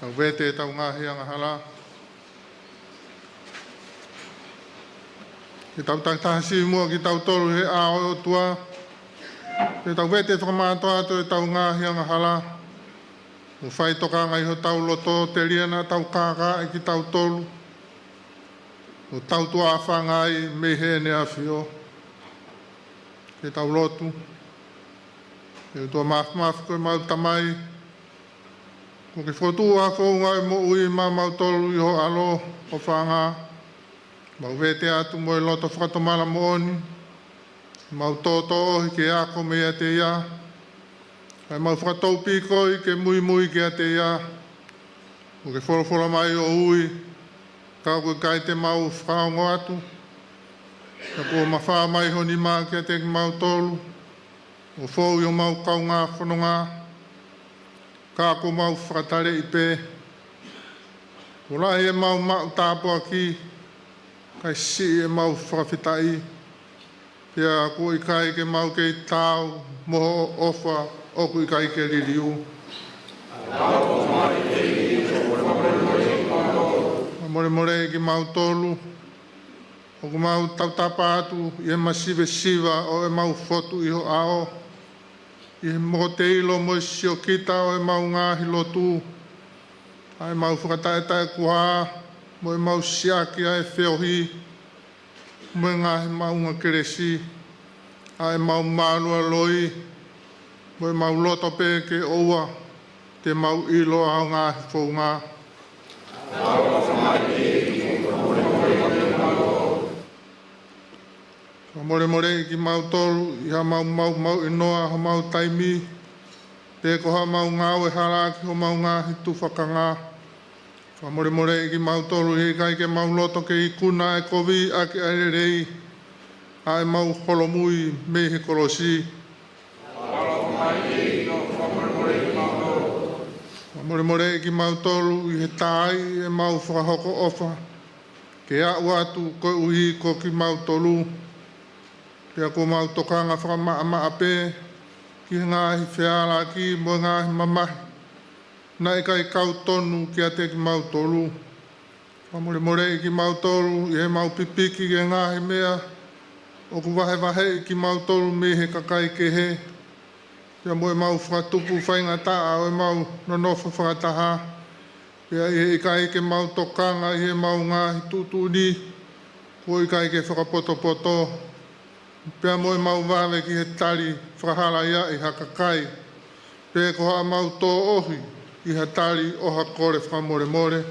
Tau vete ʻetau ngaahi angahala. Ke tau takitaha sivi muʻa kitautolu he ʻao ʻo e ʻOtua. Ke tau vete fakamātoato ʻetau ngaahi angahala. Mo fai tokanga ʻi hotau loto telia naʻa tau kākaaʻi kitautolu. ʻo tautuʻa ʻa Fangai mei Heʻene ʻAfio. Ke tau lotu. ʻE ʻOtua Māfimafi ko ʻemau Tamai, kuo ke fokotuʻu ʻa e founga ʻo e moʻui maʻamautolu ʻi ho ʻAlo ʻofaʻanga. Mau vete atu mo e loto fakatomala moʻoni, mau tōtōʻohi ke ako meiate ia, kae mau fakataupikoʻi ke muimui kiate ia. Kuo ke folofola mai ʻo ui, ka ʻoku ʻikai te mau fakaongo atu. Ka kuo mafao mai ho nima kiate kimautolu, ʻo fou ʻi homau kaungā fononga, ka kuo mau fakataleʻi pē. Kuo lahi ʻemau maʻu tāpuaki, kae siʻi ʻemau fakafetaʻi. Pea kuo ʻikai ke mau kei taau mo hoʻo ʻofa ʻoku ʻikai ke liliu. Fakamolemoleʻi kimautolu ʻoku mau tautapa atu ʻi he masivesiva ʻo ʻemau fotu ʻi ho ʻao, ʻi he mokoteilo mo e siokita ʻo ʻemau ngaahi lotu, ʻa ʻemau fakataʻetaʻekuhā mo ʻemau siʻaki ʻa e feohi, mo e ngaahi maʻunga kelesi, ʻa ʻemau mālualoi, mo ʻemau loto pē ke ʻoua te mau ʻilo ʻa hoʻo ngaahi founga. Fakamolemoleʻi kimautolu ʻi haʻamau maumauʻi noa homau taimi, pe ko haʻamau ngāue hala ki homau ngaahi tufakanga. Fakamolemoleʻi kimautolu ʻi he ʻikai ke mau loto ke ikuna ʻa e kovi ʻaki ʻa e lelei, ʻa ʻemau holomui mei he kolosi. Fakamolemoleʻi kimautolu ʻi he tāʻi ʻemau fakahoko ʻofa ke aʻu atu koeʻuhi ko kimautolu. Pea kuo mau tokanga fakamaʻamaʻa pē ki he ngaahi fealāki mo e ngaahi mamahi naʻe ʻikai kau tonu kiate kimautolu. Fakamolemoleʻi kimautolu ʻi heʻemau pipiki ki he ngaahi meʻa ʻoku vahevaheʻi kimautolu mei he kakai kehe, pea mo ʻemau fakatupu faingataʻa ʻo ʻemau nonofo fakataha. Pea ʻi he ʻikai ke mau tokanga ʻi heʻemau ngaahi tuʻutuʻuni, kuo ʻikai ke fakapotopoto, pea mo ʻemau vave ki he tali fakahalaiaʻi ha kakai, pe ko haʻamau tōʻohi ʻi ha tali ʻo ha kole fakamolemole.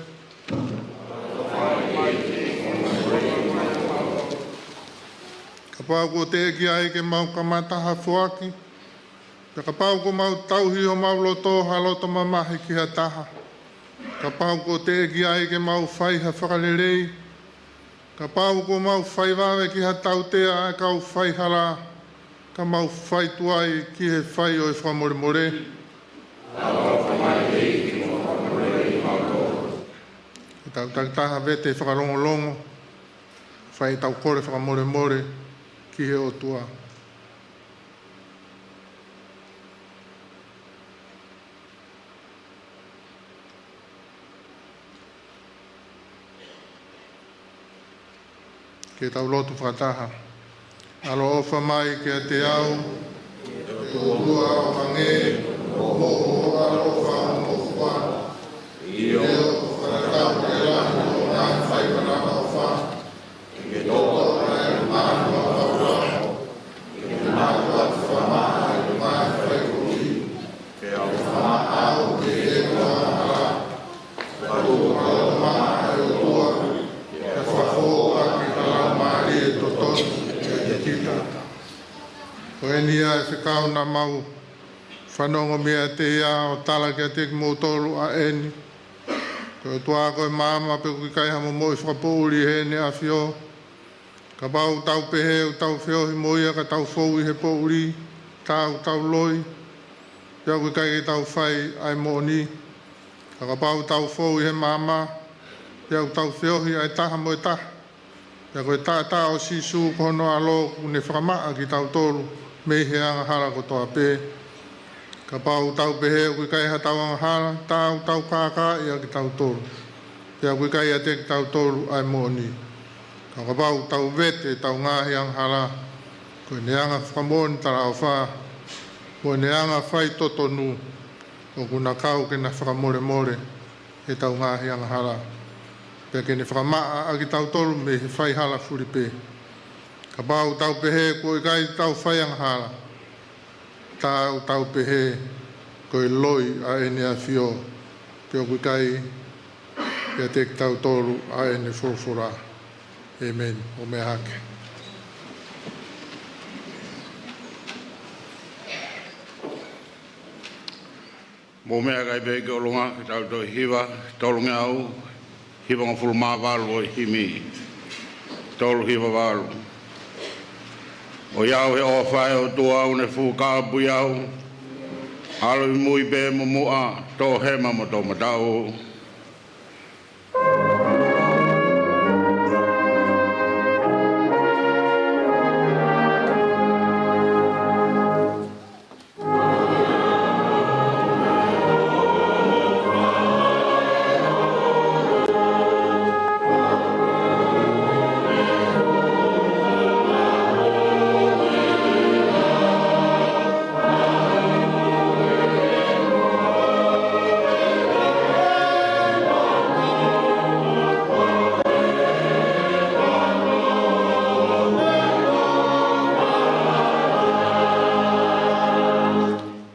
Kapau kuo teʻeki ai ke mau kamata ha foaki, pea kapau kuo mau tauhi homau loto ha loto mamahi ki ha taha, kapau kuo teʻeki ai ke mau fai ha fakalelei, kapau kuo mau fai vave ki ha tautea ʻa e kau faihala, ka mau fai tuai ki he fai ʻo e fakamolemole. Ke tau takitaha vete fakalongolongo, fai ʻetau kole fakamolemole ki he ʻOtua. Ke tau lotu fakataha. ʻAloʻofa mai kiate au, ʻe ʻOtua ʻo e fanga, ʻo hoʻo ʻaloʻofa moʻoni. ʻIo, ʻo fakatau ke lahi hoʻo ngaahi faiʻofa. Ke tō ʻa e mātuʻa ʻofa, ke mātuʻa fakamaʻa ʻa e ngaahi faikovi, ke fakamaʻa au ke ʻe ua hala. Fakatuʻu ʻa e ʻOtua, ke fakafou ʻaki ʻa e laumālie totonu ʻiate kita. Ko eni ʻa e fekau naʻa mau fanongo meiate ia ʻo tala kiate kimoutolu ʻa eni. Ko e ʻOtua ko e maama pea ʻoku ʻikai ha momoʻi fakapoʻuli ʻi heʻene ʻafio. Kapau ʻoku tau pehē ʻoku tau feohi mo ia ka tau fou ʻi he poʻuli, tā ʻoku tau loi, pea ʻoku ʻikai ke tau fai ʻa e moʻoni. Ka kapau ʻoku tau fou ʻi he maama, pea ʻoku tau feohi ʻa e taha mo e taha, pea ko e taʻataʻa ʻo Sīsū ko hono ʻAlo ʻoku ne fakamaʻa kitautolu mei he angahala kotoa pē. Kapau ʻoku tau pehē ʻoku ʻikai haʻatau angahala, tā ʻoku tau kākaaʻi ʻa kitautolu, pea ʻoku ʻikai ʻiate kitautolu ʻa e moʻoni. Ka kapau ʻoku tau vete ʻetau ngaahi angahala, ko ʻene anga fakamoʻoni talaʻofa mo ʻene anga faitotonu, ʻoku na kau ke na fakamolemole ʻetau ngaahi angahala. Pea ke ne fakamaʻa ʻa kitautolu mei he faihala fulipē. Kapau ʻoku tau pehē kuo ʻikai te tau faiangahala, tā ʻoku tau pehē ko e loi ʻa ʻEne ʻAfio, pea ʻoku ʻikai ʻiate kitautolu ʻa ʻEne folofola. ʻĒmeni. Mou meʻa hake. Mou meʻa hake pē ki ʻolunga, ke tau toe hiva, tolungeau hivangofulu mā valu ʻo e himi. Tolu hiva valu. ʻOiauē, ʻofa ʻa e ʻOtua ʻoku ne fuʻu kāpui au, ʻalu ʻi mui pē mo muʻa, tō hema mo tō mataʻu.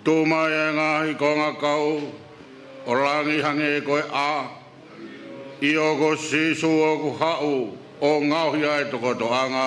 Tuʻu mai ʻa e ngaahi kongakau ʻo langi hangē ko e ʻā, ʻio ko Sīsū ʻoku haʻu ʻo ngaohi ʻa e tokotoʻanga.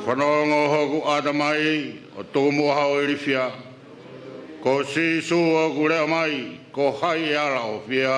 Fanongo hoku ʻatamai, ʻo tuku muʻa hoʻo ilifia. Ko Sīsū ʻoku lea mai, ko hai ʻe ala ʻofia?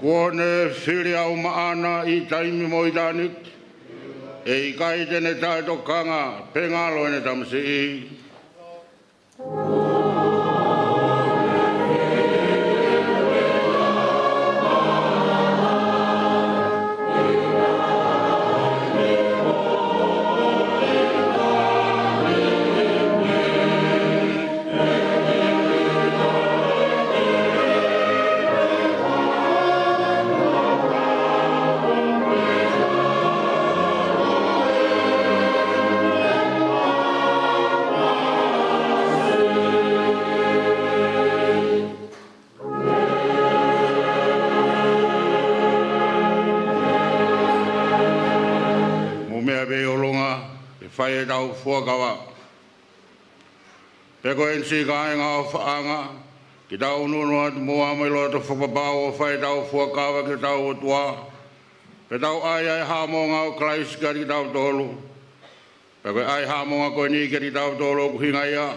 Kuo ne fili au maʻana ʻi taimi mo ʻitāniti, ʻe ʻikai te ne taʻetokanga pe ngalo ʻene tamasiʻi. Mou meʻa pē ʻi ʻolunga, ke fai ʻetau fuakava. Pea ko eni, siʻi kāinga ʻofaʻanga, ke tau ʻunuʻunu atu muʻa mo e loto fakapapau ʻo fai ʻetau fuakava ki hotau ʻOtua. Pea tau ʻai ʻa e haʻamonga ʻo Kalaisi kiate kitautolu. Pea ko e ʻai haʻamonga ko eni kiate kitautolu ʻoku ʻuhinga ia,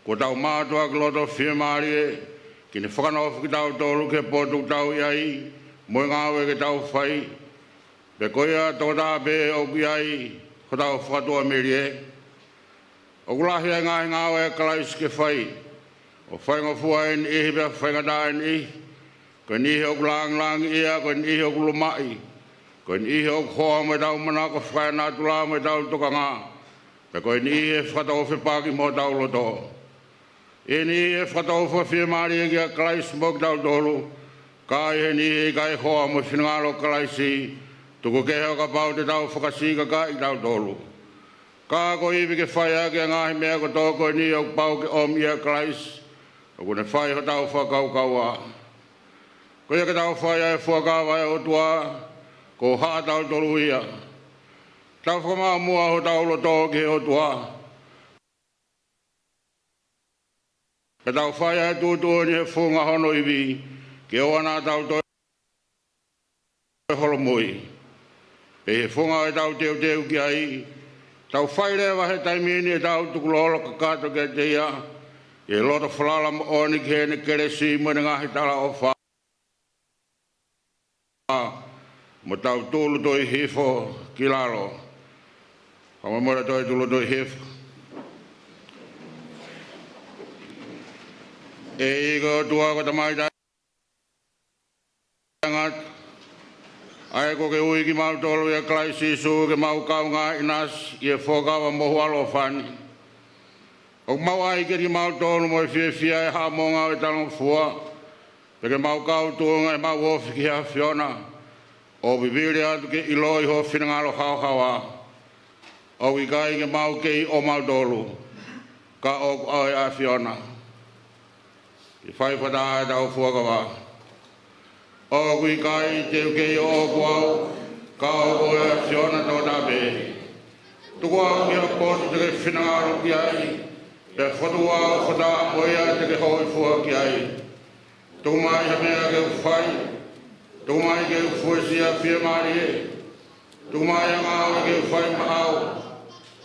kuo tau mātuʻaki loto fiemālie, ke ne fakanofo kitautolu ki he potu ʻoku tau ʻi ai, mo e ngāue ke tau fai. Pea ko ia tokotaha pē ʻoku ʻi ai hotau fakatuʻamelie. ʻOku lahi ʻa e ngaahi ngāue ʻa Kalaisi ke fai, ʻo faingofua ʻe niʻihi pea faingataʻa ʻe niʻihi. Ko e niʻihi ʻoku lāngilangiʻia, ko e niʻihi ʻoku lumaʻi, ko e niʻihi ʻoku hoa mo ʻetau manako fakaenatula mo ʻetau tokanga. Pea ko e niʻihi ʻe fakatau fepaki mo hotau loto. ʻI he niʻihi ʻe fakatau fakafiemālie kia Kalaisi mo kitautolu, ka ʻi he niʻihi ʻe ʻikai hoa mo e finangalo ʻo Kalaisi, tuku kehe ʻo kapau te tau fakasikakaʻi kitautolu. Ka ko e ivi ke fai ʻaki ʻa e ngaahi meʻa kotoa ko eni ʻoku pau ke ʻomi ʻia Kalaisi, ʻoku ne fai hotau fakakaukaua. Ko ia ke tau fai ʻa e fuakava ʻa e ʻOtua, ko haʻatautolu ia. Tau fakamaʻa muʻa hotau loto ki he ʻOtua. Pea tau fai ʻa e tuʻutuʻuni he funga hono ivi, ke ʻoua naʻa tau toe holomui. Pea ʻi he funga ʻo ʻetau teuteu ki ai, tau fai leva he taimi ni ʻetau tukulolo kakato kiate ia, ʻi he loto falala moʻoni ki heʻene kelesi mo ʻene ngaahi talaʻofa. Mo tau tūʻulutui hifo ki lalo. Ka mo mora toe tūʻulutui hifo. ʻEiki ko e ʻOtua ko e Tamai taʻengata, ʻa ia kuo ke ui kimautolu ʻia Kalaisi Sīsū ke mau kaungā ʻinasi ʻi he fuakava mohu ʻaloʻofa ni. ʻOku mau ʻai kiate kimautolu mo e fiefia ʻa e haʻamonga ʻo e talangofua, pea ke mau kau tuʻunga ʻi heʻemau ofi ki he ʻAfiona, ʻo vivili atu ke ʻiloʻi ho finangalo haohaoa. ʻOku ʻikai ke mau kei ʻomautolu, ka ʻoku ʻa e ʻAfiona. Ke fai fakataha ʻetau fuakava. ʻOku ʻikai te u kei ʻoʻoku au, ka ʻoku ʻa e ʻAfiona tokotaha pē. Tuku au ki ha potu te ke finangalo ki ai, pea fokotuʻu au fakataha mo ia te ke hōifua ki ai. Tuku mai ha meʻa ke u fai, tuku mai ke u fuesia fiemālie, tuku mai ha ngāue ke u fai maʻau,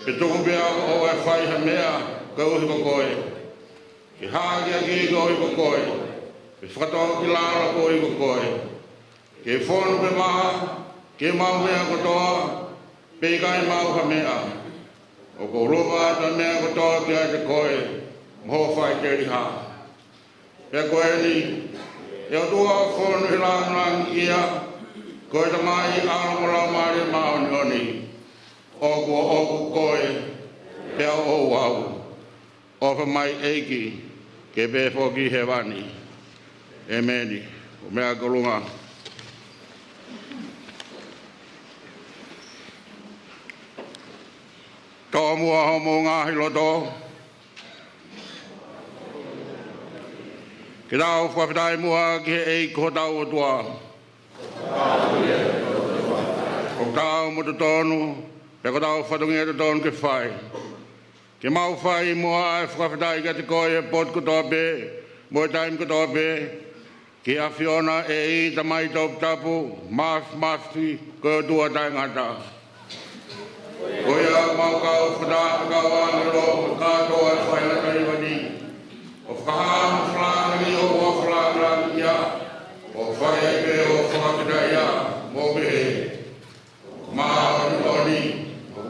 pe tuku pē au ʻo e fai ha meʻa koeʻuhi ko koe. Ke hākeakiʻi koeʻuhi ko koe, pe fakatō ki lalo koeʻuhi ko koe. Ke fonu pe maha, ke maʻu meʻa kotoa, pe ʻikai maʻu ha meʻa. ʻOku ou lopa atu ʻa e meʻa kotoa kiate koe, mo hoʻo faʻiteliha. Pea ko eni, ʻe ʻOtua ʻoku fonu ʻi he lāngilangi ia, ko e Tamai, ʻAlo mo e Laumālie Māʻoniʻoni, ʻoku ʻoʻoku koe, pea ʻoʻou au. ʻOfa mai ʻEiki, ke pehē foki ʻi hēvani. ʻEmeni. ʻO meʻa ki ʻolunga. Tomuʻa homou ngaahi loto. Ke tau fakafetaʻi muʻa ki he ʻEiki ko hotau ʻOtua. ʻOku taau mo totonu, pea ko hotau fatongia totonu ke fai. Ke mau fai muʻa ʻa e fakafetaʻi kiate koe ʻi he potu kotoa pē, mo e taimi kotoa pē, ki he ʻAfiona, ʻEiki, Tamai toputapu, mafimafi, ko e ʻOtua taʻengata. Ko ia ʻoku mau kau fakataha mo e kau ʻāngelo, kātoa ʻa e faʻahinga taimi ni, ʻo fakahā mo fakalangi hoʻo huafa lāngilangiʻia, ʻo fai ai pē hoʻo fakafetaʻia, mo pehē: Māʻoniʻoni,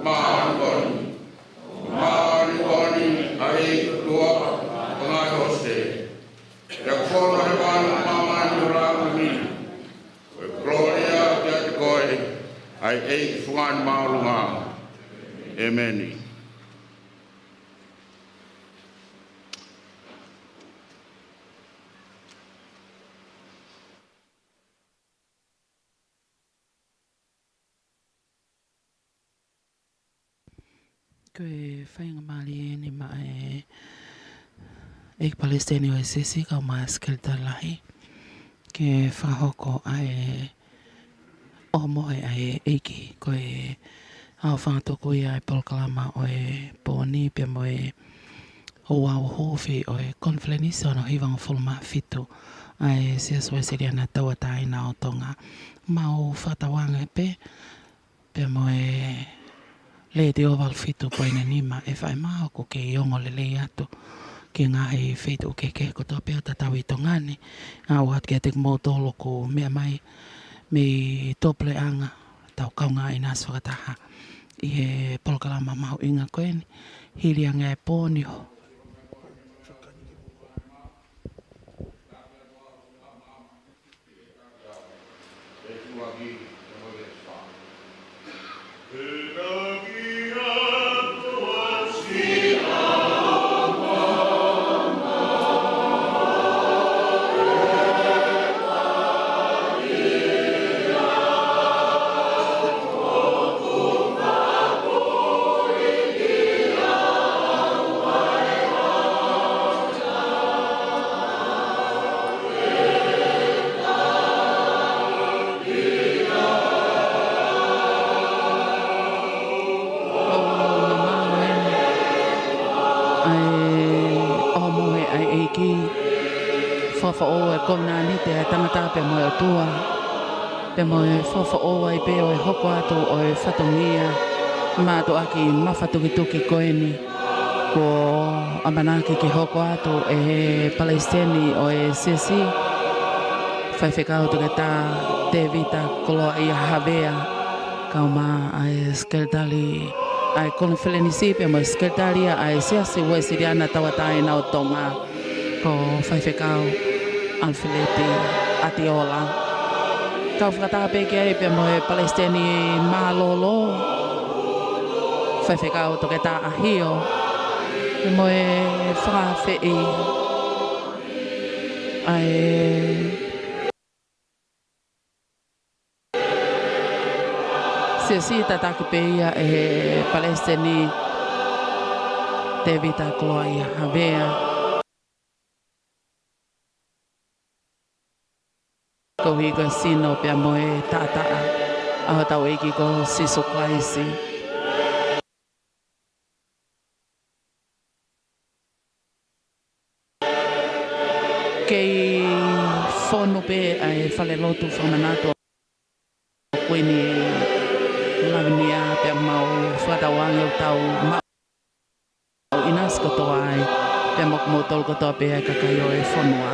māʻoniʻoni, māʻoniʻoni, ʻa e ʻOtua ʻo e ngaahi hosite. Pea kuo fonu ʻa hēvani mo māmani ʻi ho lāngilangi. Ko e kolōlia kiate koe, ʻa e ʻEiki Fungani Māʻolunga. ʻEmeni. Ko e faingamālie eni maʻa e ʻEiki Palesiteni ʻo e Siasi, kau mai Sekelitali Lahi, ke fakahoko ʻa e ʻohomohe ʻa e ʻEiki. Ko e ʻaho fakatuku ia ʻa e polokalama ʻo e pō ni pea mo e ouau huufi ʻo e konifelenisi hono hivangofulu mā fitu ʻa e Siasi Uēsiliana Tauʻatāina ʻo Tonga. Mau fakatauange pē, pea mo e Letiō valu fitu poini nima, ʻe fai mai ʻoku kei ongo lelei atu ki he ngaahi feituʻu kehekehe kotoa pē ʻo tatau ʻi Tonga ni. Aʻu atu kiate kimoutolu ʻoku meʻa mai mei tuʻapuleʻanga, tau kaungā ʻinasi fakataha ʻi he polokalama mahuʻinga ko eni, hili ange ʻa e pō ni. kovinānite ʻa e tangata pea mo e ʻOtua, pea mo e fakafoʻou ai pē ʻo e hoko atu ʻo e fatongia mātuʻaki mafatukituki ko eni, kuo ʻamanaki ke hoko atu ʻe he Palesiteni ʻo e Siasi, Faifekau Toketā Tēvita Koloaʻia Havea, kae ʻumaʻā ʻa e Sekelitali ʻa e Konifelenisi pea mo e Sekelitali ʻa e Siasi Uēsiliana Tauʻatāina ʻo Tonga, ko Faifekau ʻAlifeleti ʻAtiola. Kau fakataha pē ki ai pea mo e Palesiteni Mālōlō, Faifekau Toketā ʻAhio, pea mo e fakaafeʻi ʻa e Siasi, tataki pē ia ʻe he Palesiteni Tēvita Koloaʻia Havea, koeʻuhi ko e sino pea mo e taʻataʻa ʻa hotau ʻEiki ko Sīsū Kalaisi. Kei fonu pē ʻa e falelotu fakamanatu ʻo Kuini Lavinia, pea mau fakatauange ʻoku tau maʻu ʻinasi kotoa ai, pea mo kimoutolu kotoa pē ʻa e kakai ʻo e fonua.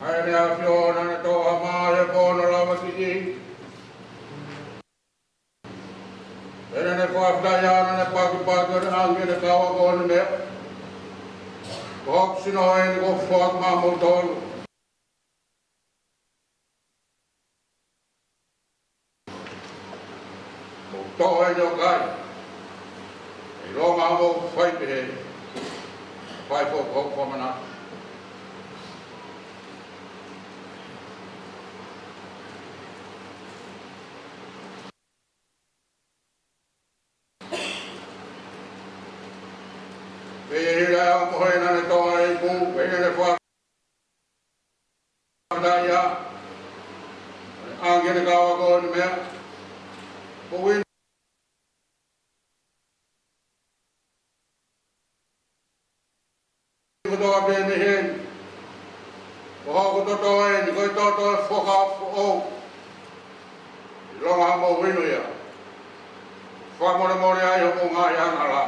ʻA e meʻa ʻAfio naʻa ne toʻo ha mā he pono lava kiʻi. Pea naʻa ne fakafetaʻi ʻo ne pakipaki ʻo ne ʻange ʻene kau ako ʻo ne meʻa, ko hoku sino eni kuo u foaki maʻamoutolu. Mou toʻo eni ʻo kai. ʻIlonga hoʻomou fai pehē, fai foki hoku fakamanatu. Pea ʻi he hili ʻa e ʻaho mohe naʻa ne toʻo ʻa e ipu, pea naʻa ne fakafetaʻi ʻo ne ʻange ʻene kau ako ʻo ne meʻa, ko e uini kotoa pē mei heni, ko hoku toto eni, ko e toto ʻo e fuakava foʻou. ʻIlonga hoʻomou inu ia, fakamolemole ai hoʻomou ngaahi angahala,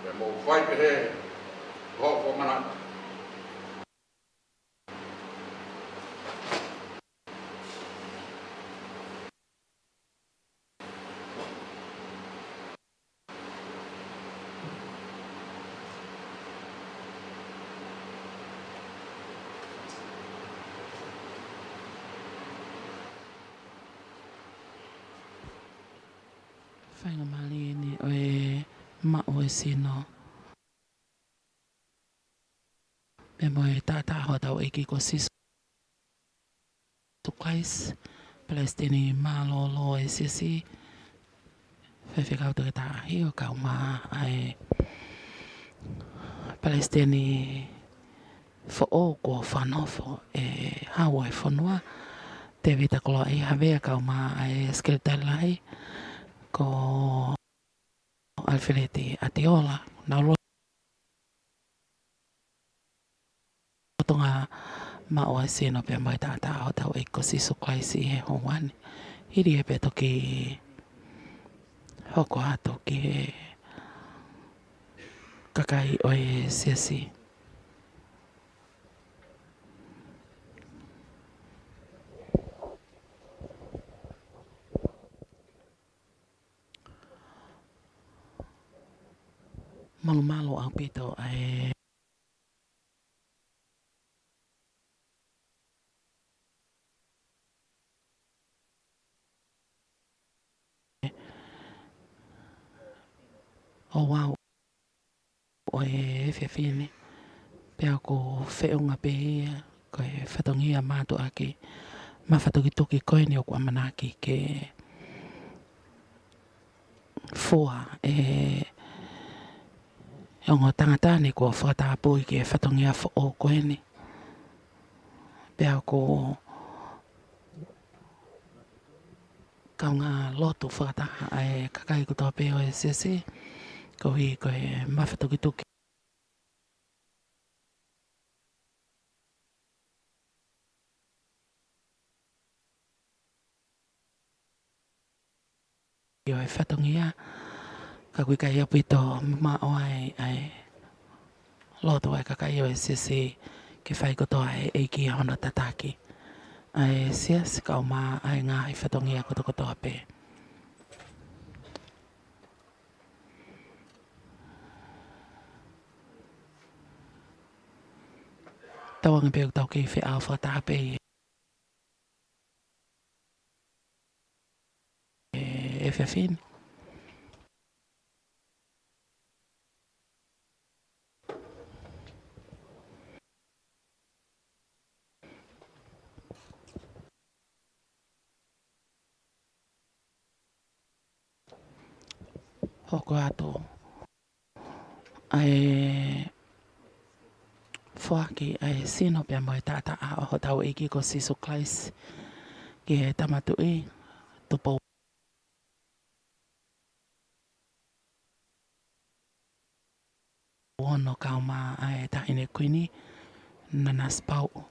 pea mou fai pehē, ko hoku fakamanatu. Faingamālie eni ʻo e maʻu e sino pea mo e taʻataʻa hotau ʻEiki ko Sīsū Kalaisi, Palesiteni Mālōlō e Siasi, Faifekau Toketā ʻAhio, kae ʻumaʻā ʻa e Palesiteni foʻou kuo fakanofo ʻe he Hau ʻo e fonua, Tēvita Koloaʻia Havea, kae ʻumaʻā ʻa e Sekelitali Lahi ko ʻAlifeleti ʻAtiola, nau lolotonga maʻu ʻa e sino pea mo e taʻataʻa hotau ʻEiki ko Sīsū Kalaisi ʻi he houa ni. Hili ia pea toki hoko atu ki he kakai ʻo e Siasi. Malumalu ʻaupito ʻa e ʻo wau ʻo e efiafi ni, pea ʻoku feʻunga pē ia ko e fatongia mātuʻaki mafatukituki ko eni ʻoku ʻamanaki ke fua ʻe ongo tangata ni kuo fakatapui ki he fatongia foʻou ko eni. Pea ʻoku kaungā lotu fakataha ʻa e kakai kotoa pē ʻo e siasi, koeʻuhi ko e mafatukituki ʻo e fatongia, ka ʻoku ʻikai ʻaupito mamaʻo ai ʻa e lotu ʻa e kakai ʻo e siasi ke fai kotoa ʻe he ʻEiki ʻa hono tataki ʻa e siasi kae ʻumaʻā ʻa e ngaahi fatongia kotokotoa pē. Tauange pē ʻoku tau kei feʻao fakataha pē ʻi he efiafi ni. Hoko atu ʻa e foaki ʻa e sino pea mo e taʻataʻa ʻo hotau ʻEiki ko Sīsū Kalaisi ki he Tama Tuʻi, Tupou Ono kae ʻumaʻā ʻa e Taʻahine Kuini, Nanasipauʻu.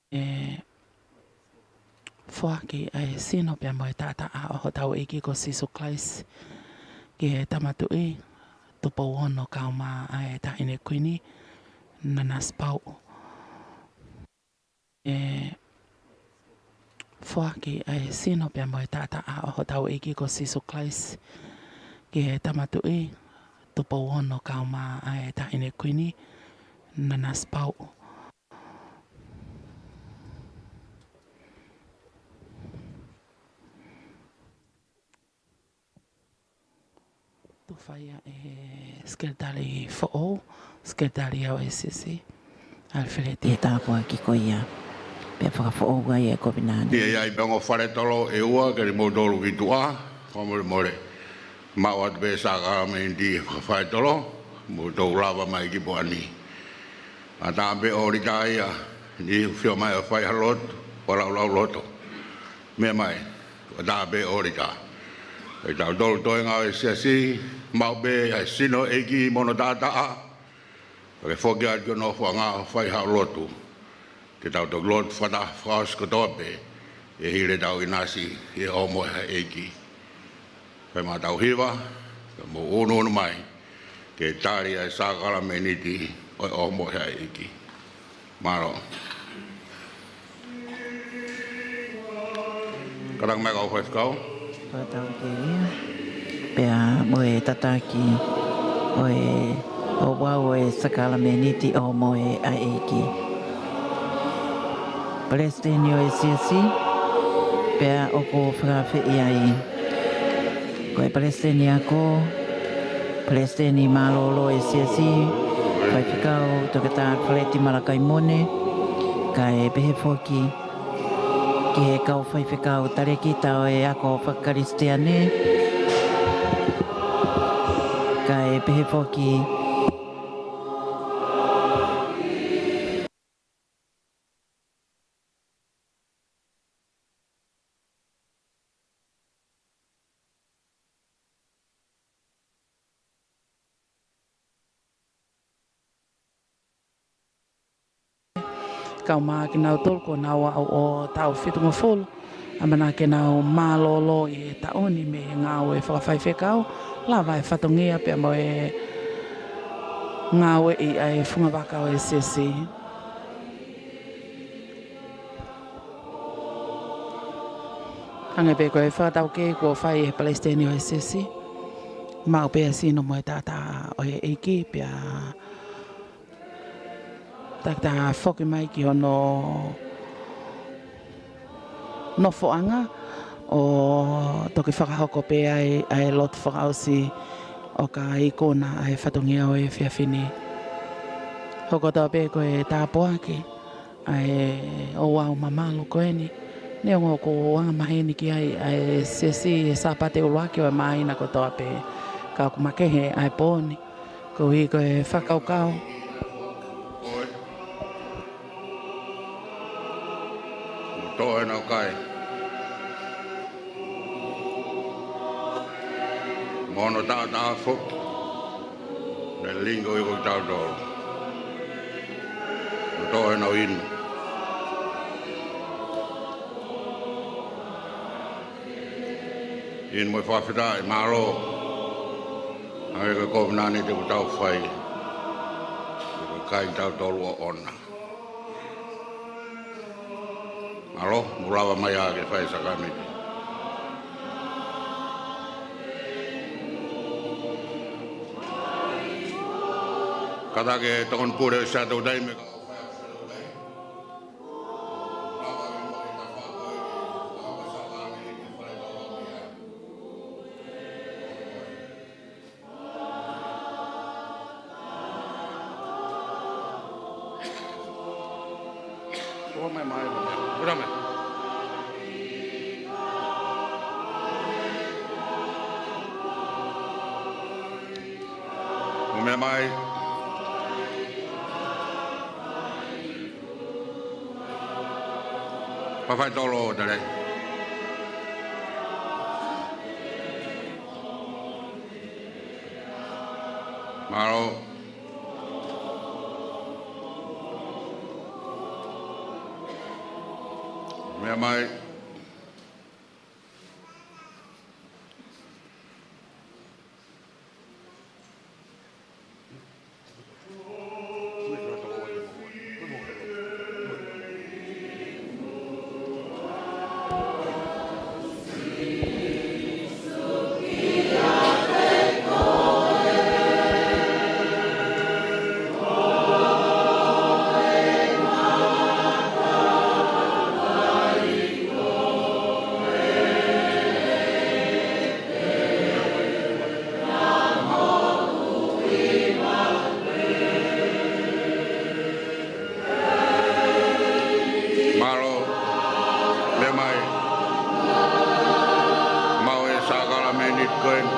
ʻE foaki ʻa e sino pea mo e taʻataʻa ʻo hotau ʻEiki ko Sīsū Kalaisi ki he Tama Tuʻi, Tupou Ono kae ʻumaʻā ʻa e Taʻahine Kuini, Nanasipauʻu. ʻE foaki ʻa e sino pea mo e taʻataʻa ʻo hotau ʻEiki ko Sīsū Kalaisi ki he Tama Tuʻi, Tupou Ono kae ʻumaʻā ʻa e Taʻahine Kuini, Nanasipauʻu. Tufa ia ʻe he Sekelitali foʻou, Sekelitali ʻo e siasi, ʻAlifeleti. ʻI he tāpuaki ko ia, pea fakafoʻou ai e kovinānite. ʻI ai pē ongo fale tolo ʻe ua ke ne mou tolu ki tuʻa, fakamolemole. Maʻu atu pē sākalamēniti he fale tolo, mou tolu lava mai ki Poani. ʻAtā pē ʻōlita ia, ʻi he ʻuhinga mai ʻo fai ha lotu, ʻo laulau loto. Meʻa mai, ʻatā pē ʻōlita. ʻE tau tolu toenga ʻo e siasi, maʻu pē ʻa e sino ʻEiki mo hono taʻataʻa. Pea ke foki atu ki hono nofoʻanga ʻo fai ha lotu. Ke tau toki lotu fakataha fakaʻosi kotoa pē, ʻi he hili ʻetau ʻinasi, ʻi he ʻohomohe ʻa e ʻEiki. Fai mai ʻetau hiva, ka mou ʻunuʻunu mai, ke tali ʻa e sākalamēniti ʻo e ʻohomohe ʻa e ʻEiki. Mālō. Kātaki mai kau faifekau. Fakatau ke ia. Pea mo e tataki ʻo e ouau ʻo e sākalamēniti ʻohomohe ʻa e ʻEiki. Palesiteni ʻo e siasi, pea ʻoku fakaafeʻi ai. Ko e palesiteni ako, palesiteni mālōlō ʻo e siasi, faifekau, Toketā ʻAlifeleti Malakai Mone, kae pehē foki ki he kau faifekau talēkita ʻo e ako fakakalisitiane, kae pehē foki Kae ʻumaʻā kinautolu kuo nau aʻu ʻo taʻu fitungofulu, ʻamanaki ke nau mālōlō ʻi he taʻu ni mei he ngāue fakafaifekau, lava e fatongia pea mo e ngāueʻi ʻa e fungavaka ʻo e siasi. Hangē pē ko e fakataukei kuo fai ʻe he palesiteni ʻo e siasi, maʻu pē ʻa e sino mo e taʻataʻa ʻo e ʻEiki pea taki ta foki mai ki hono nofoʻanga ʻo toki fakahoko pē ai ʻa e lotu fakaʻosi ʻo ka ikuna ʻa e fatongia ʻo e efiafi ni. Hoko atu pē ko e tāpuaki ʻa e ouau mamalu ko eni. Neongo ʻoku angamaheni ki ai ʻa e siasi he Sāpate ʻuluaki ʻo e māhina kotoa pē, ka ʻoku makehe ʻa e pō ni. Koeʻuhi ko e fakakaukau. Mo toʻo ʻenau kai. Mo hono taʻataʻa foki. Naʻe lilingi koeʻuhi ko kitautolu. Mo toʻo ʻenau inu. Inu mo e fakafetaʻi, mālō. Hangē ko e kovinānite kuo tau fai. Ko e kai kitautolu ʻoʻona. Mālō, mou lava mai ā ke fai e sākalamēniti. Kātaki e tokoni pule ʻo e Siasi ʻo Tautai me Ua mai, mai, mai. Ua mai. Ua mai, mai. Faifai tolo tale. Mālō. Meʻa mai. Mālō, meʻa mai. Maʻu e sākalamēniti ko eni.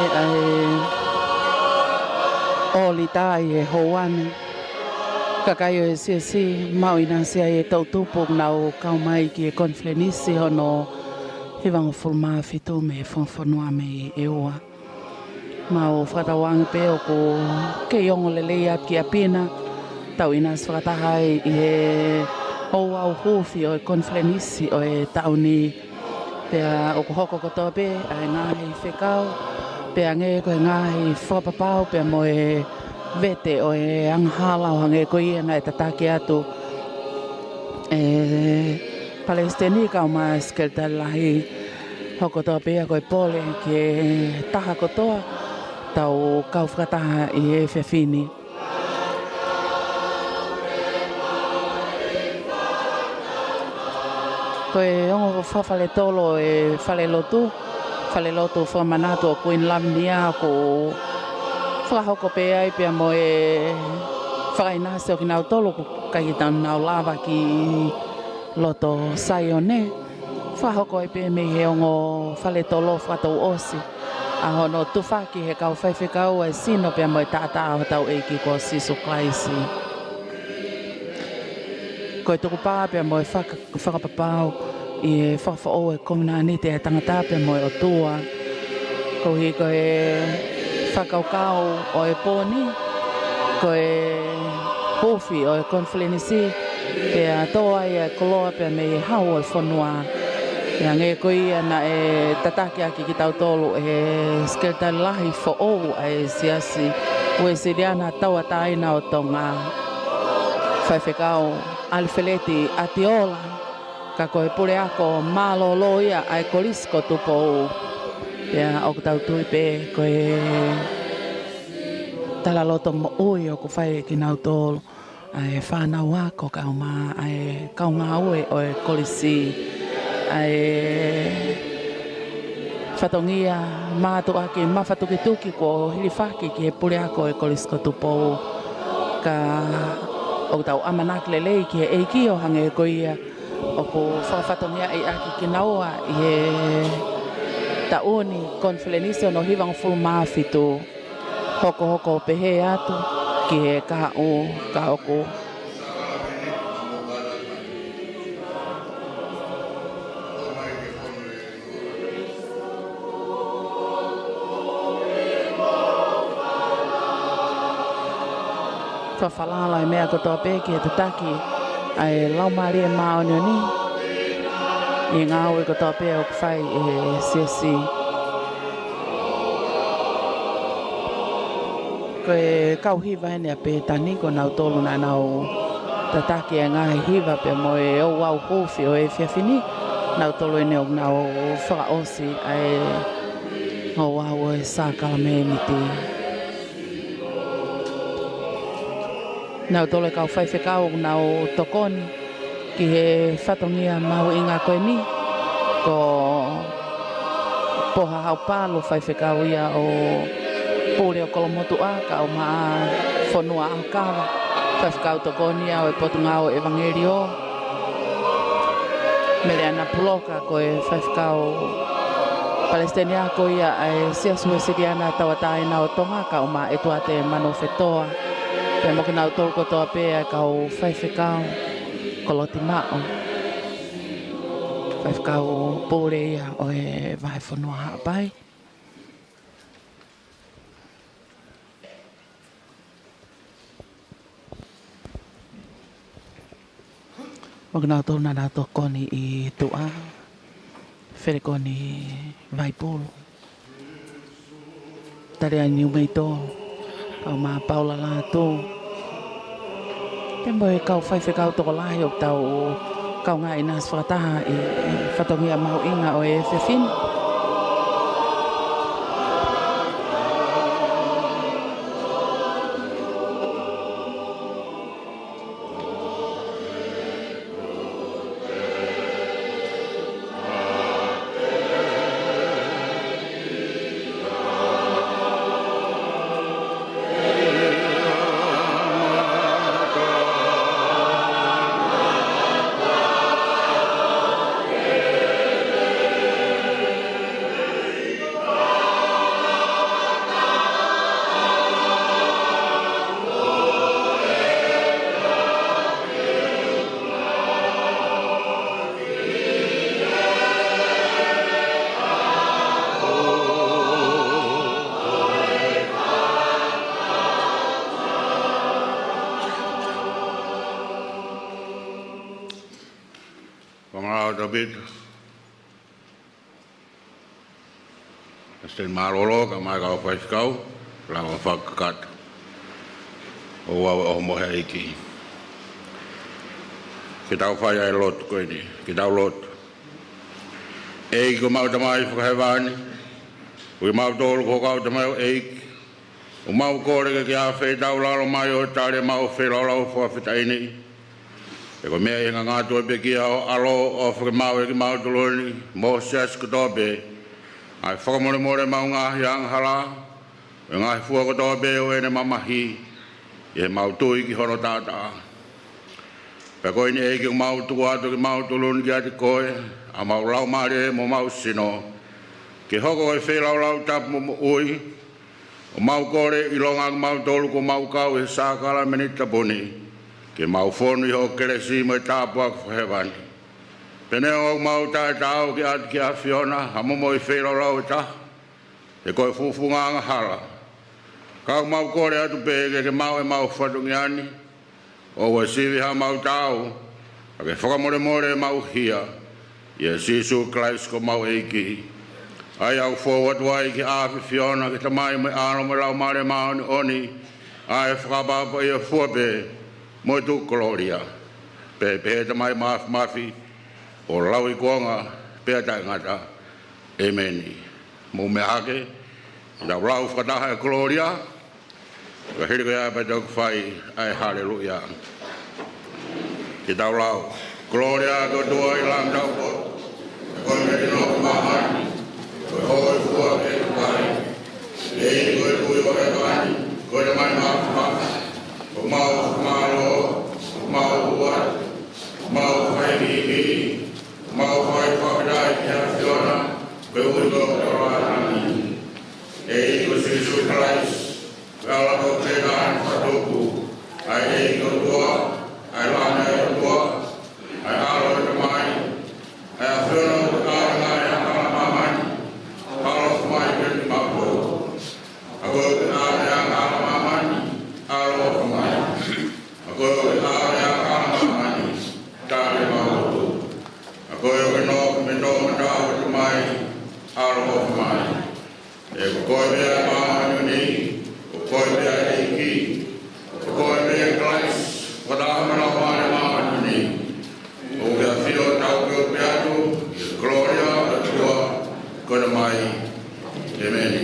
ʻA e ʻōlita ʻi he houa ni. Kakai ʻo e siasi, maʻu ʻinasi ai e toʻutupu ʻoku nau kau mai ki he konifelenisi hono hivangofulu mā fitu mei he fonua mei ʻEua. Mau fakatauange pē ʻoku kei ongo lelei atu ki ʻapi na, tau ʻinasi fakataha ai ʻi he ouau huufi ʻo e konifelenisi ʻo e taʻu ni. Pea ʻoku hoko kotoa pē ʻa e ngaahi fekau, pea hangē ko e ngaahi fakapapau, pea mo e vete ʻo e angahala ʻo hangē ko ia naʻe tataki atu ʻe Palesiteni kae ʻumaʻā e Sekelitali Lahi. Hoko kotoa pē ia ko e pole ki he taha kotoa, tau kau fakataha ʻi he efiafi ni. Ko e ongo fakafaletolo ʻo e falelotu, falelotu fakamanatu ʻo Kuini Lavinia, ʻoku fakahoko pē ai pea mo e fakaʻinasi ʻo kinautolu ʻoku ʻikai ke nau lava ki loto Saione. Fakahoko ai pē mei he ongo faletolo fakatouʻosi ʻa hono tufaki ʻe he kau faifekau ʻa e sino pea mo e taʻataʻa ʻo hotau ʻEiki ko Sīsū Kalaisi. Ko e tukupā pea mo e faka-, fakapapau ʻi he fakafoʻou ʻo e kovinānite ʻa e tangata pea mo e ʻOtua. Koeʻuhi ko e fakakaukau ʻo e pō ni, ko e huufi ʻo e konifelenisi, pea tō ai ʻa e koloa pea mei he hau ʻo e fonua. Pea hangē ko ia naʻe tataki ʻaki kitautolu ʻe he Sekelitali Lahi foʻou ʻa e Siasi Uēsiliana Tauʻatāina ʻo Tonga, Faifekau ʻAlifeleti ʻAtiola, ka ko e puleako mālōlō ia ʻa e Kolisi ko Tupou. Pea ʻoku tau tui pē ko e talaloto moʻui ʻoku fai ʻe kinautolu ʻa e fānau ako kae ʻumaʻā ʻa e kau ngāue ʻo e kolisi, ʻa e fatongia mātuʻaki mafatukituki kuo hilifaki ki he puleako ʻo e Kolisi ko Tupou. Ka ʻoku tau ʻamanaki lelei ki he ʻEiki ʻo hangē ko ia ʻoku fakafatongiaʻi ʻaki kinaua ʻi he taʻu ni, konifelenisi hono hivangofulu mā fitu. Hokohoko pehē atu ki he kahaʻu ka ʻoku fakafalala e meʻa kotoa pē ki he tataki ʻa e Laumālie Māʻoniʻoni ʻi he ngāue kotoa pē ʻoku fai ʻe he Siasi. Ko e kau hiva eni ʻa Pētani, ko nautolu naʻa nau tataki e ngaahi hiva pea mo e ouau huufi ʻo e efiafi ni. Nautolu eni ʻoku nau fakaʻosi ʻa e ouau ʻo e sākalamēniti. Nautolu e kau faifekau ʻoku nau tokoni ki he fatongia mahuʻinga ko eni, ko Poha Haupalu, faifekau ia ʻo e Pule ʻo Kolomotuʻa, kae ʻumaʻā Fonua ʻAhokava, faifekau tokoni ia ʻo e Potungāue ʻEvangeliō, Meleana Puloka, ko e faifekau palesiteni ako ia ʻa e Siasi Uēsiliana Tauʻatāina ʻo Tonga, kae ʻumaʻā ʻEtuate Manuofetoa, pea mo kinautolu kotoa pē ʻa e kau faifekau, ko Loti Maʻu, faifekau pule ia ʻo e Vahefonua Haʻapai. Mo kinautolu naʻa nau tokoni ʻi tuʻa, Felekoni Vaipulu, Taliani Umeito, kae ʻumaʻā Paula Lātū, pea mo e kau faifekau tokolahi ʻoku tau kaungā ʻinasi fakataha ʻi he fatongia mahuʻinga ʻo e efiafi ni. Topito. Palesiteni mālōlō, kae ʻumaʻā e kau faifekau, lava fakakakato. ʻO ʻoua ʻe ʻoho mo e ʻEiki. Ke tau fai ʻa e lotu ko eni, ke tau lotu. ʻEiki ko homau Tamai Fakahēvani, ʻoku mau tolu ko ho kau tamaioʻeiki, ʻoku mau kole ke ke ʻafeitaulalo mai ʻo tali ʻemau feilaulau fakafetaʻi ni. He ko e meʻa ʻi he ngangatu ʻo e pekia ʻo ho ʻAlo ʻo fakamaau ʻiate kimautolu ni, mo e siasi kotoa pē, ʻa e fakamolemole ʻemau ngaahi angahala, mo e ngaahi fua kotoa pē ʻo ʻene mamahi, ʻi heʻemau tui ki hono taʻataʻa. Pea ko eni ʻEiki ʻoku mau tuku atu kimautolu ni kiate koe, ʻa homau laumālie mo homau sino, ke hoko ko e feilaulau tapu mo moʻui, ʻoku mau kole ʻilonga ʻa kimautolu kuo mau kau ʻi he sākalamēniti tapu ni, ke mau fonu ʻi hoʻo kelesi mo e tāpuaki fakahēvani. Pea neongo ʻoku mau taʻetaau ke ʻatu ki he ʻAfiona ha momoʻi feilaulau ʻe taha, he ko e fufunga angahala. Ka ʻoku mau kole atu pē ke ke maʻu ʻemau fatongia ni, ʻoua ʻe sivi haʻamau taau, ka ke fakamolemole ʻemau hia, ʻia Sīsū Kalaisi ko homau ʻEiki. ʻA ia ʻoku fou atu ai ki he ʻAfiona, ko e Tamai mo e ʻAlo mo e Laumālie Māʻoniʻoni, ʻa e fakaʻapaʻapaʻia fua pē, mo e tuʻu kolōlia. Pea pehē Tamai Māfimafi, ʻo lauikuonga pea taʻengata. ʻĒmeni. Mou meʻa hake, ke tau lau fakataha e kolōlia, ka hili ko ia pea tau fai ʻa e haleluia. Ke tau lau. Kolōlia ki he ʻOtua ʻi he langi taupotu. Ko e melino ki māmani. Ko e hōifua ki he tuai. ʻEiki ko e Tuʻi ʻo hēvani. Ko e Tamai Māfimafi. ʻOku mau fakamālō. ʻOku mau ʻoatu. ʻOku mau fai ki Mau fai fakafetaʻi ki he ʻAfiona, ko e ʻOtua ʻo e langi. ʻEiki ko Sīsū Kalaisi, ko e ʻAlo tofu pē taha ʻoku fakatupu, ʻa e ʻEiki ʻOtua, ʻa e Laumālie ʻo e ʻOtua, ʻa e ʻAlo ʻo e Tamai, ʻa e ʻAfiona ʻoku ʻikai ke ʻaloʻofa mai kiate kimautolu, ʻaloʻofa mai kiate kimautolu. ʻA koe ʻoku ke ʻave ʻa e angahala ʻa māmani, ʻaloʻofa mai. ʻA koe ʻoku ke ʻave ʻa e angahala ʻa māmani, tali ʻemau lotu. ʻA koe ʻoku ke nofo ʻi he toʻomataʻu ʻo e Tamai, ʻaloʻofa mai. He ko koe pē ʻa e māʻoniʻoni, ko koe pē ʻa e ʻEiki, ko koe pē ʻa Kalaisi, ko e Tamai ʻo e Laumālie Māʻoniʻoni. ʻOku ke ʻafio ʻo taʻengata pē atu, ʻi he kolōlia ʻo e ʻOtua, ko e Tamai. ʻĒmeni.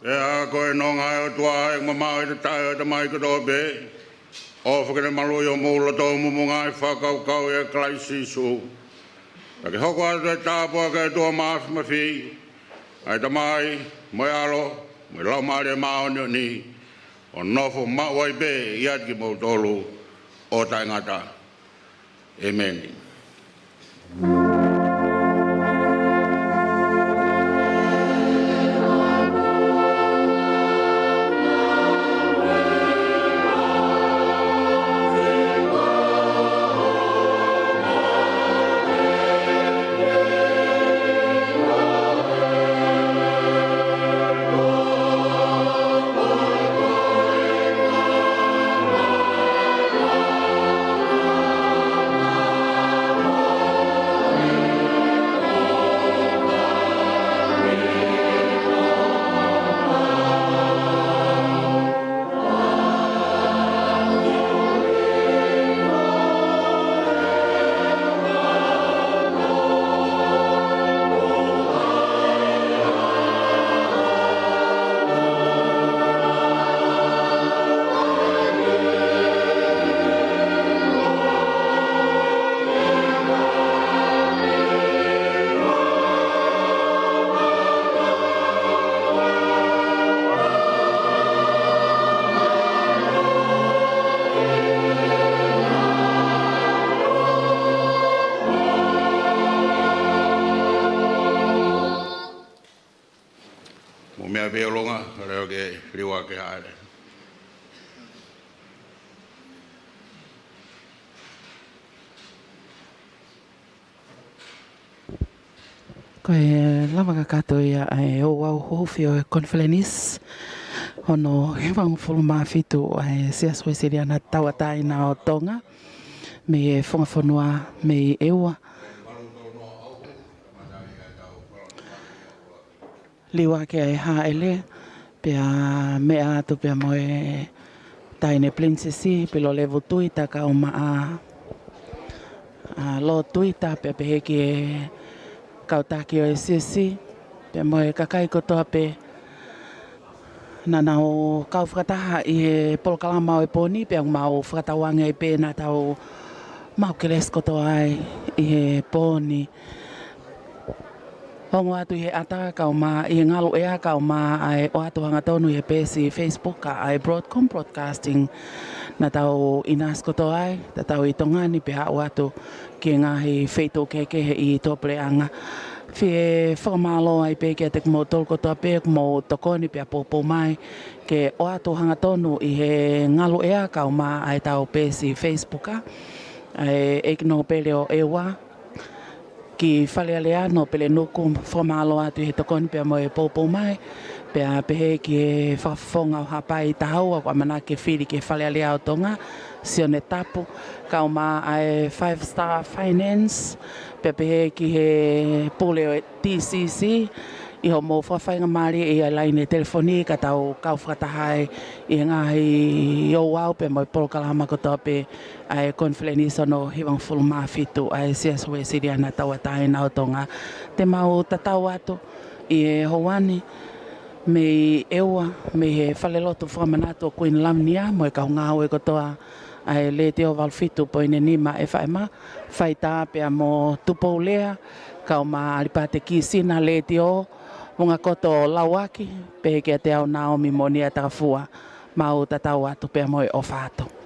Pea ko e nonga ʻo e ʻOtua, ʻa e mamaʻo ʻi he tatae ʻo e tamai kotoa pē, ʻofa ke ne maluʻi homou loto, mumunga ʻi he fakakaukau ʻia Kalaisi Sīsū. Pea ke hoko atu ʻa e tāpuaki ʻa e ʻOtua Māfimafi, ʻa e Tamai, mo e ʻAlo, mo e Laumālie Māʻoniʻoni, ʻo nofo maʻu ai pē ʻiate kimoutolu ʻo taʻengata. ʻĒmeni. Mou meʻa pē ʻi ʻolunga, leo ke liua ke haʻele. Ko e lava kakato ia ʻa e ouau huhufi ʻo e konifelenisi hono hivangofulu mā fitu ʻa e Siasi Uēsiliana Tauʻatāina ʻo Tonga, mei he funga fonua mei ʻEua. Liua ke haʻele, pea meʻa atu pea mo e Taʻahine Pilinisesi Pilolevu Tuita, kae ʻumaʻā ʻa Lord Tuita, pea pehē ki he kau taki ʻo e Siasi, pea mo e kakai kotoa pē naʻa nau kau fakataha ʻi he polokalama ʻo e pō ni, pea mau fakatauange ai pē naʻa tau maʻu kelesi kotoa ai ʻi he pō ni. Ongo atu ʻi he ʻata kae ʻumaʻā ʻi he ngaluʻea kae ʻumaʻā ʻa e ʻoatu hangatonu ʻi he peesi Facebook ʻa e Broadcom Broadcasting, naʻa tau ʻinasi kotoa ai, tatau ʻi Tonga ni pea aʻu atu ki he ngaahi feituʻu kehekehe ʻi tuʻapuleʻanga. Fie fakamālō ai pē kiate kimoutolu kotoa pē ʻoku mou tokoni pea poupou mai ke ʻoatu hangatonu ʻi he ngaluʻea kae ʻumaʻā ʻa e tau peesi Facebook ʻa e ʻEiki Nōpele ʻo ʻEua ki Fale Alea, Nōpele Nuku, fakamālō atu ʻi he tokoni pea mo e poupou mai, pea pehē ki he Fakafofonga ʻo Haʻapai Tahaua kuo ʻamanaki ke fili ki he Fale Alea ʻo Tonga, Sione Tapu, kae ʻumaʻā ʻa e Five Star Finance, pea pehē ki he pule ʻo e T C C, ʻi hoʻomou fakafaingamālie ʻi he laine telefoni ka tau kau fakataha ai ʻi he ngaahi ouau pea mo e polokalama kotoa pē ʻa e konifelenisi hono hivangofulu mā fitu ʻa e Siasi Uēsiliana Tauʻatāina ʻo Tonga. Te mau tatau atu ʻi he houa ni mei ʻEua, mei he falelotu fakamanatu ʻo Kuini Lavinia mo e kau ngāue kotoa ʻa e Letiō valu fitu poini nima F M, Faitā pea mo Tupou Lea, kae ʻumaʻā ʻAlipate Kisina, Letiō Vungakoto ʻo Lauaki, pehē kiate au Naomi Monia Takafua, mau tatau atu pea mo e ʻofa atu.